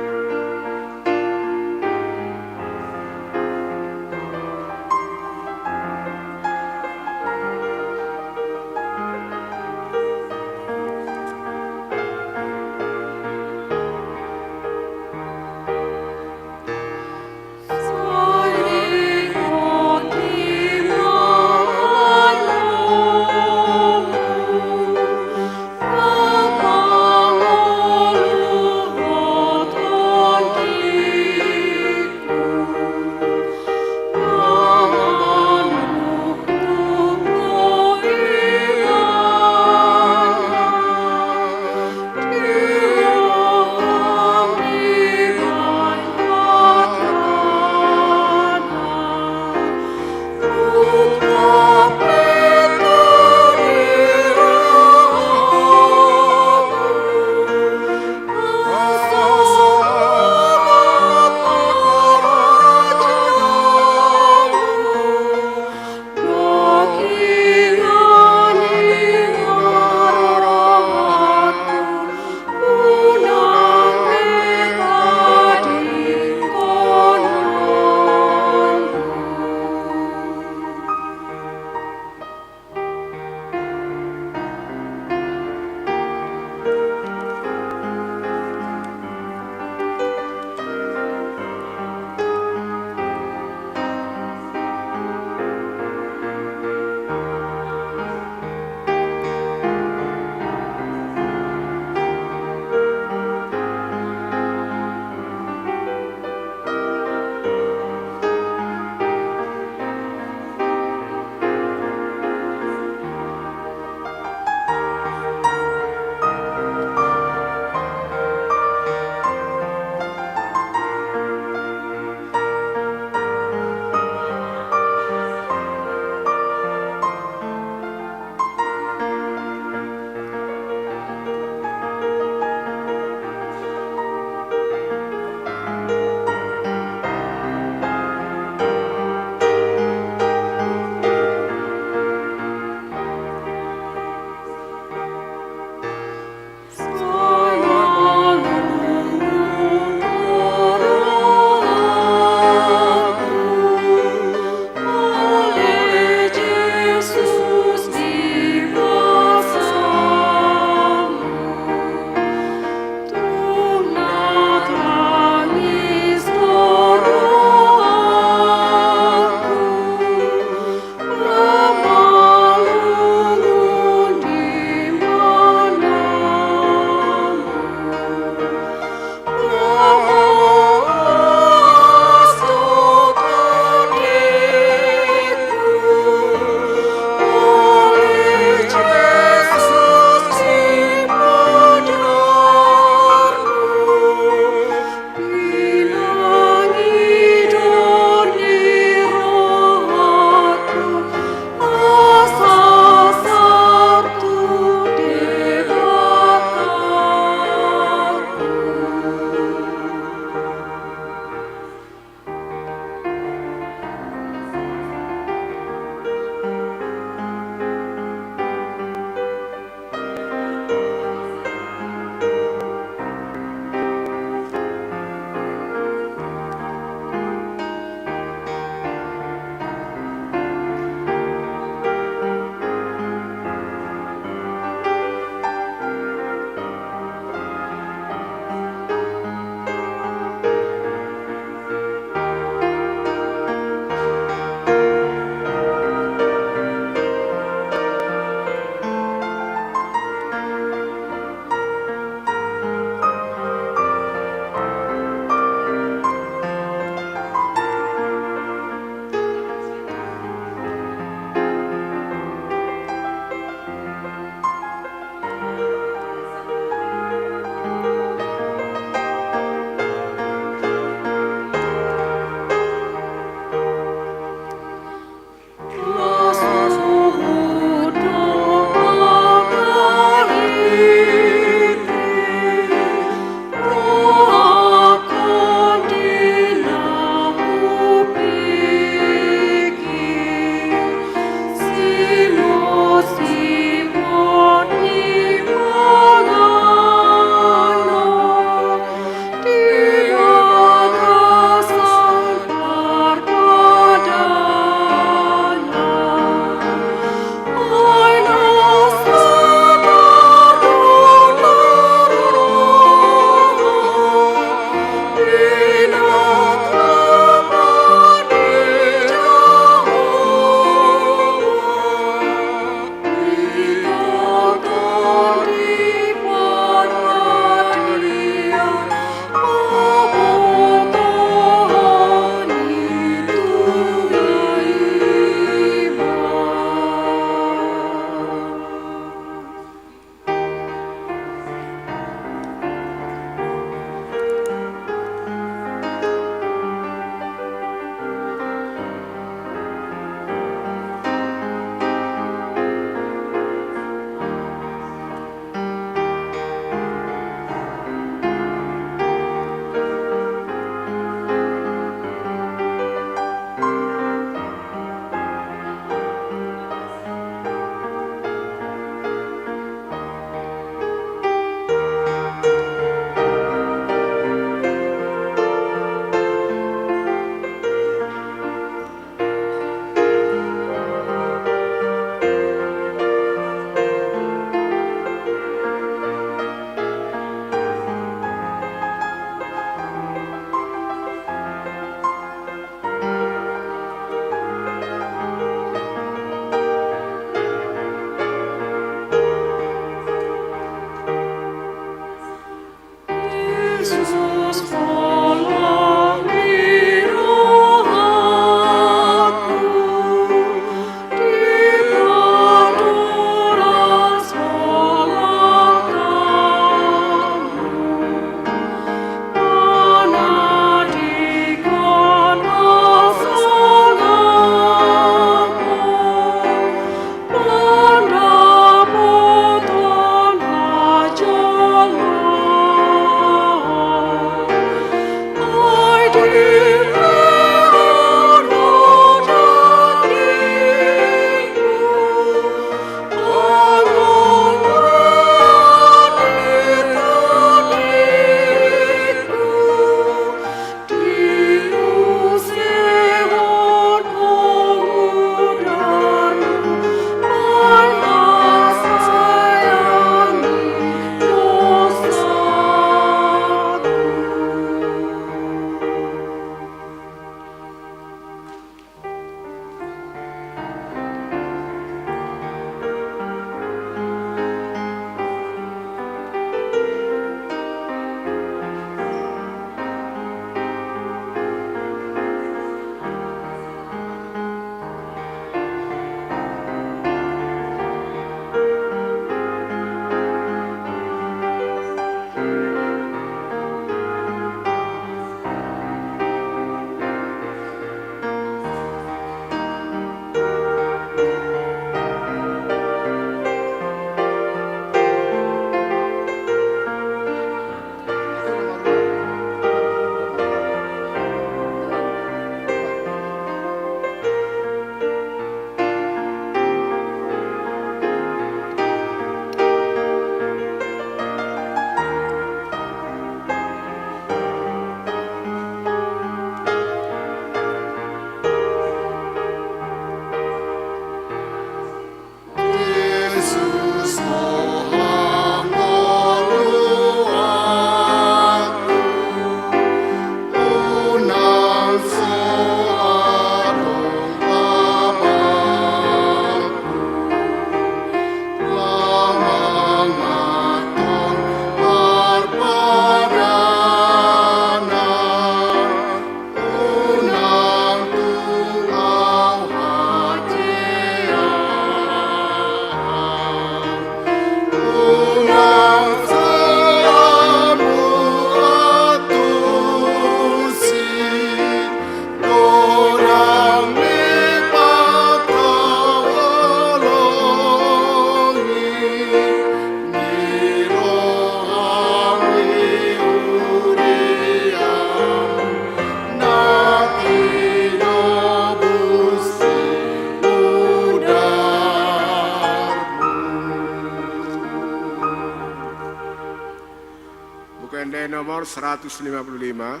Buku Ende nomor seratus lima puluh lima,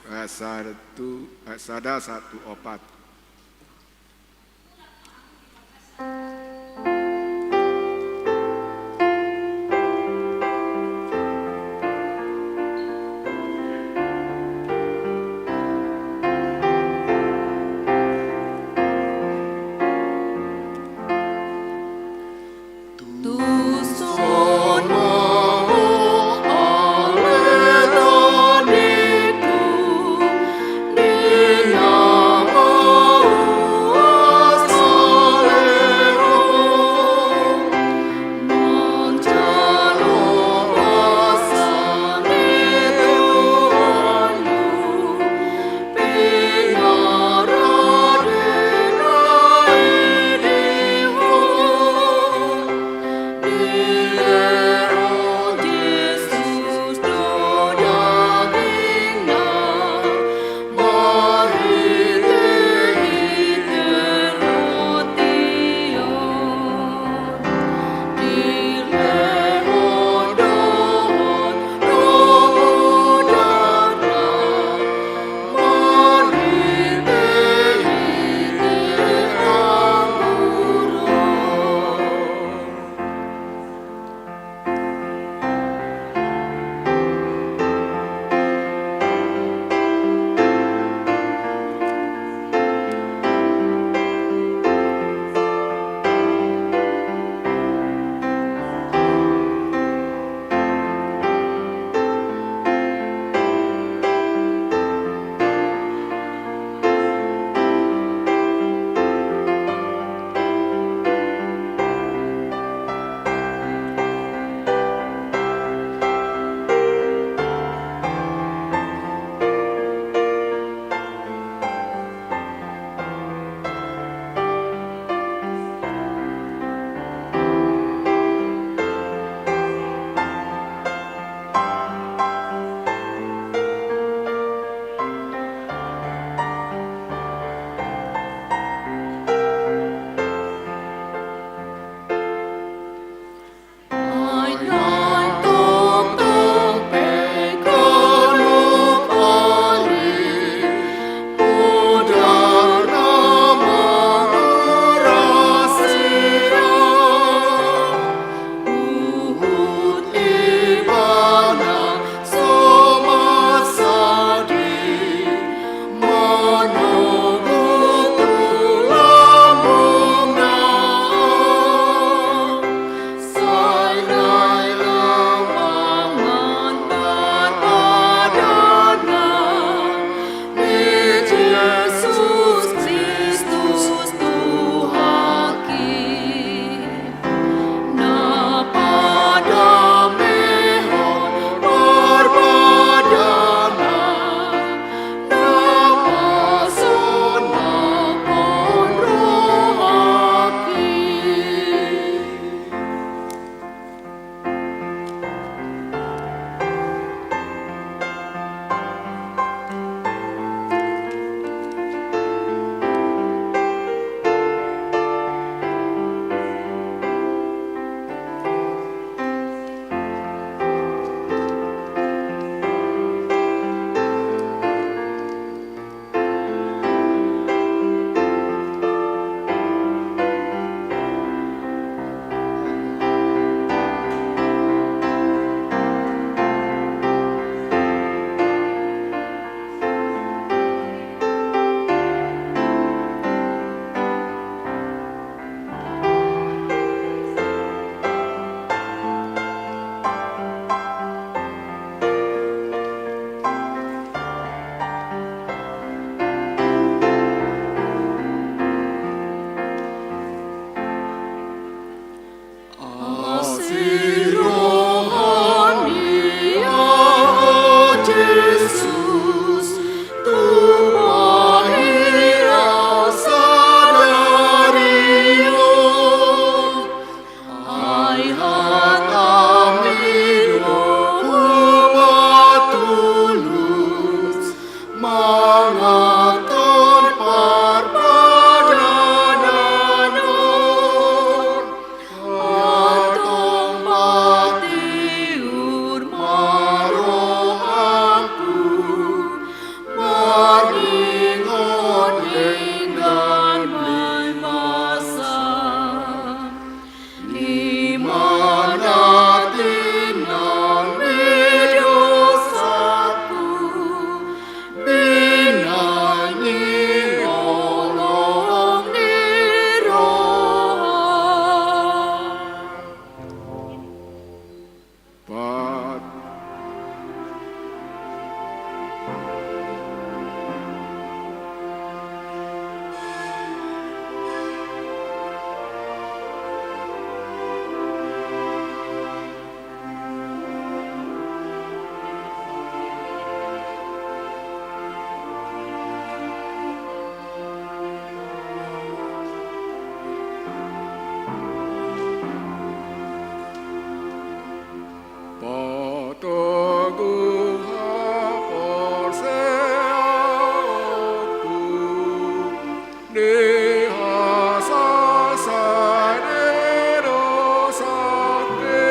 eh, satu, eh, sada satu opat. Mangaton parpadanan on, antong patiur ma rohangku, maringot denggan ni basa. Di mana tinangi dosangku, binangi holong ni roha. Pat. Patogu haporseaonku di hasasada ni dosangki,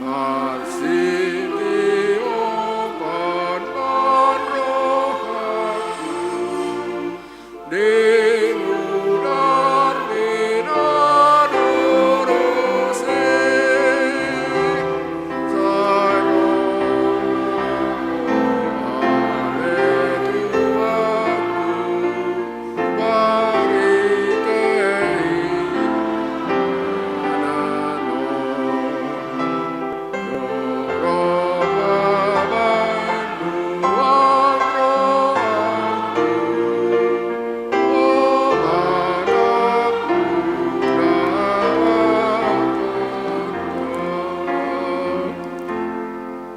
marsitiongan ma rohangku.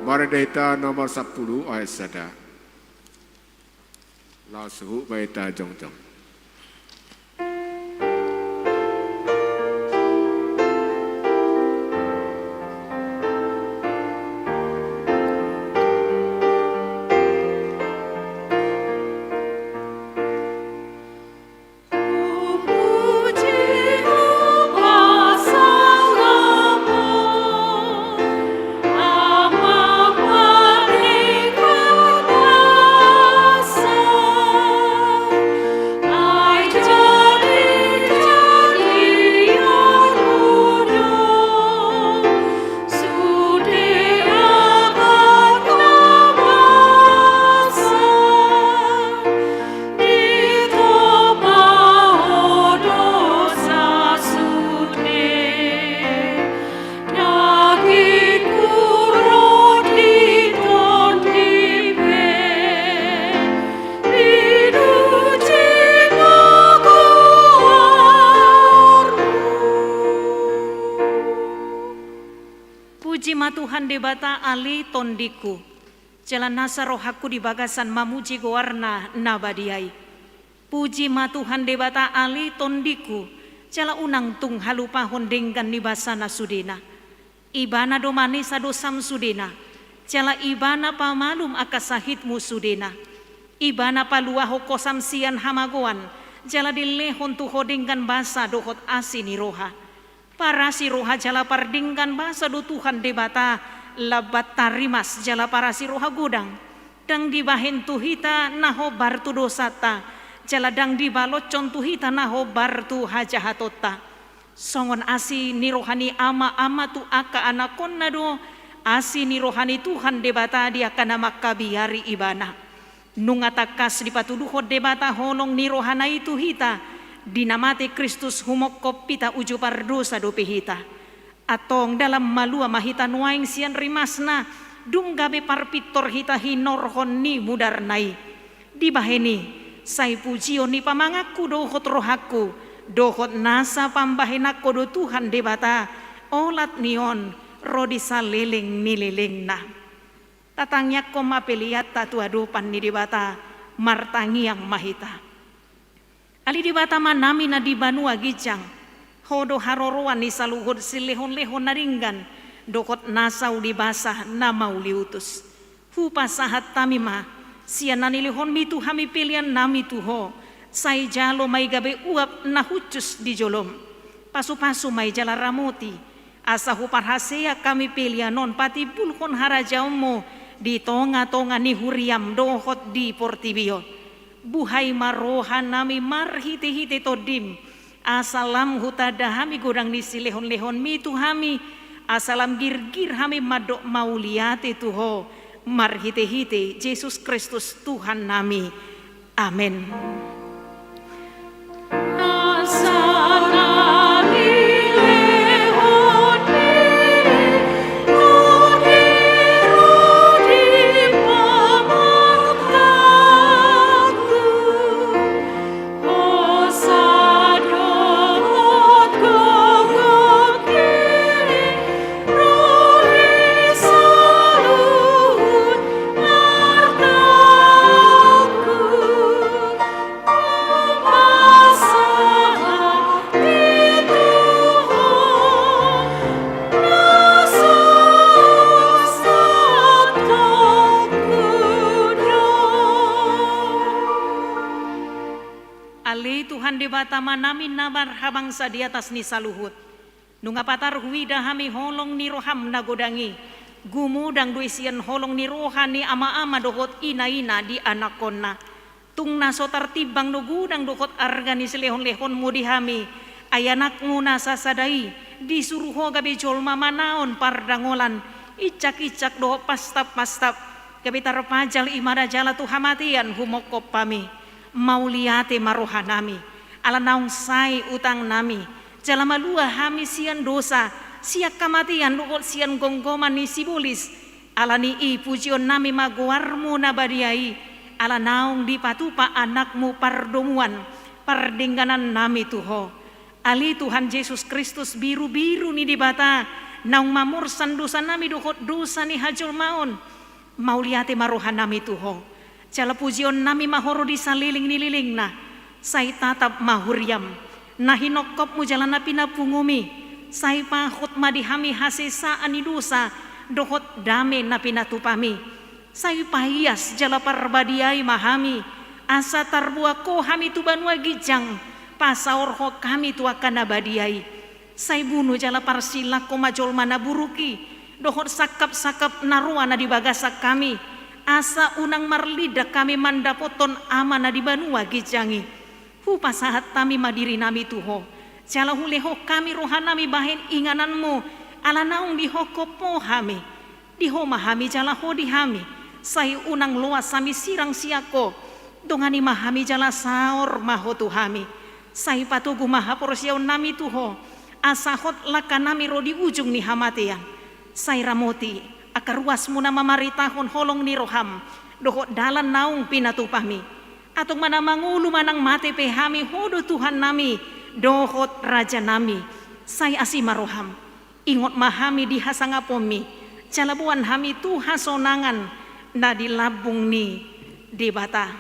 Marende hita nomor sampulu ayat sada. Laos huhut ma hita jongjong. Puji ma Tuhan Debata ale tondingku. Jala nasa rohangku di bagasan mamuji goarna na badia i. Puji ma Tuhan Debata ale tondingku, jala unang tung halupahon denggan ni basana sudena. Ibana do manesa dosam sudena, jala Ibana pamalum angka sahitmu sudena. Ibana paluahon hosam sian hamagoan, jala dilehon tu ho denggan basa dohot asi ni roha. Parasi roha jala pardenggan basa do Tuhan Debata, lambat tarimas jala parasi roha godang. Ndang dibahen tu hita na hombar tu dosanta, jala ndang dibalotshon tu hita na hombar tu hajahatonta. Songon asi ni roha ni ama-ama tu angka anakkonna do asi ni roha ni Tuhan Debata di angka na mangkabiari Ibana. Nunga tangkas dipatuduhon Debata holong ni rohana i tu hita, di na mate Kristus humongkop hita uju pardosa dope hita. Antong dalan malua ma hita nuaeng sian rimasna, dung gabe parpintor hita hinorhon ni mudarna i. Dibahen i, sai pujion ni pamanganku dohot rohangku, dohot nasa pambahenanku do Tuhan Debata, olat ni on ro di saleleng ni lelengna. Tatangiangkon ma peleanta tu adopan ni Debata, martangiang ma hita. Ale Debata amanami na di banua ginjang, Ho do haroroan ni saluhut silehonlehon na denggan, dohot nasa uli basa na mauliutus. Hupasahat hami ma, Sian na nilehonmi tu hami pelean nami tu Ho, sai jalo ma i gabe uap na hushus di jolom. Pasupasu ma i jala ramoti, asa huparhaseang hami pelean on patimbulhon harajaonmu di tongatonga ni huriam dohot di portibi on. Buhai ma roha nami marhitehite Tondim, asa lam hutanda hami godang ni silehonlehonmi tu hami, asa lam girgir hami mandok mauliate tu Ho, marhitehite Jesus Kristus Tuhan nami. Amen. Ale Tuhan Debata ma nami na marhabangsa di atas ni saluhut. Nunga patar huida hami holong ni roham na godang i. Gumodang do i sian holong ni roha ni amaama dohot inaina di anakkonna. Tung na so tartimbang do godang dohot arga ni silehonlehonmu di hami. Ai anakmu na sasada i, disuru Ho gabe jolma manaon pardangolan, insakinsak dohot pastappastap, gabe tarpajal ibana jala tu hamatean humongkop hami. Mauliate ma roha nami, ala naung sae utang nami, jala malua hami sian dosa, sian hamatean dohot sian gomgoman ni sibolis. Ala ni i pujion nami ma goarmu na badia i, ala naung dipatupa anakmu pardomuan, pardengganan nami tu Ho. Ale Tuhan Jesus Kristus, birubiru ni Debata, naung mamorsan dosa nami dohot dosa ni hajolmaon. Mauliate ma roha nami tu Ho. Jala pujion nami ma Ho ro di saleleng ni lelengna. Sai tatap ma huriam, na hinongkopmu jala na pinapungomi. Sai pahot ma di hami hasesaan ni dosa dohot dame na pinatupami. Sai paias jala parbadiai ma hami, asa tarboan Ho hami tu banua ginjang, pasaorhon hami tu angka na badia i. Sai bunu jala parsilangkon ma jolma na buruk i, dohot sangkapsangkap na roa na di bagasan hami, asa unang marlindang hami mandapothon Ama na di banua ginjang i. Hupasahat hami ma dirinami tu Ho, jala hulehon hami rohanami bahen ingananmu, ala naung dihongkop Ho hami. Di Ho ma hami jala Ho di hami, sai unang loas hami sirang sian Ho. Dongani ma hami jala saor ma Ho tu hami. Sai patogu ma haporseaonnami tu Ho, asa hot langkanami ro di ujung ni hamatean. Sai ramoti angka ruasmu na mamaritahon holong ni roham dohot dalan naung pinatupami. Antong manang mangolu manang mate pe hami, Ho do Tuhannami dohot Rajanami. Sai asi ma roham. Ingot ma hami di hasangaponmi, jala boan hami tu hasonangan na di lambung ni Debata.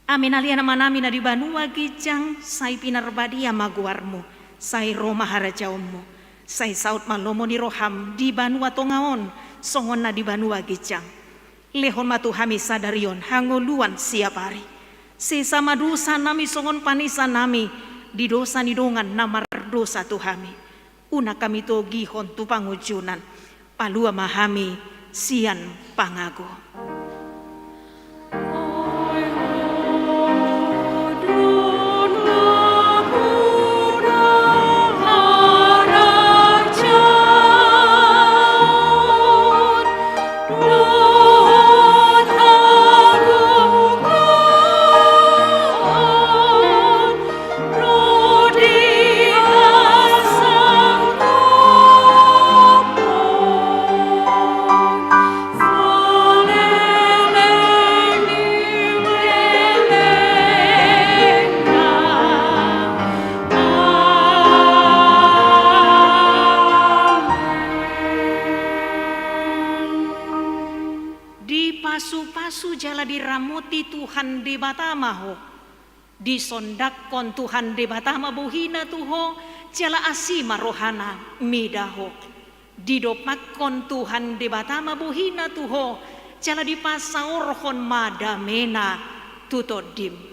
Amen. Ale Amanami na di banua ginjang, sai pinarbadia ma goarmu, sai ro ma harajaonmu, sai saut ma lomo ni roham di banua tonga on, songon na di banua ginjang. Lehon ma tu hami sadari on hangoluan siapari. Sesa ma dosanami songon panesanami di dosa ni dongan na mardosa tu hami. Unang hami togihon tu pangunjunan. Palua ma hami sian pangago. Dipasupasu jala diramoti Tuhan Debata ma ho. Disondangkon Tuhan Debata ma bohina tu ho, jala asi ma rohana mida ho. Didompakkon Tuhan Debata ma bohina tu ho, Jala dipasaorhon ma damena tu tondim.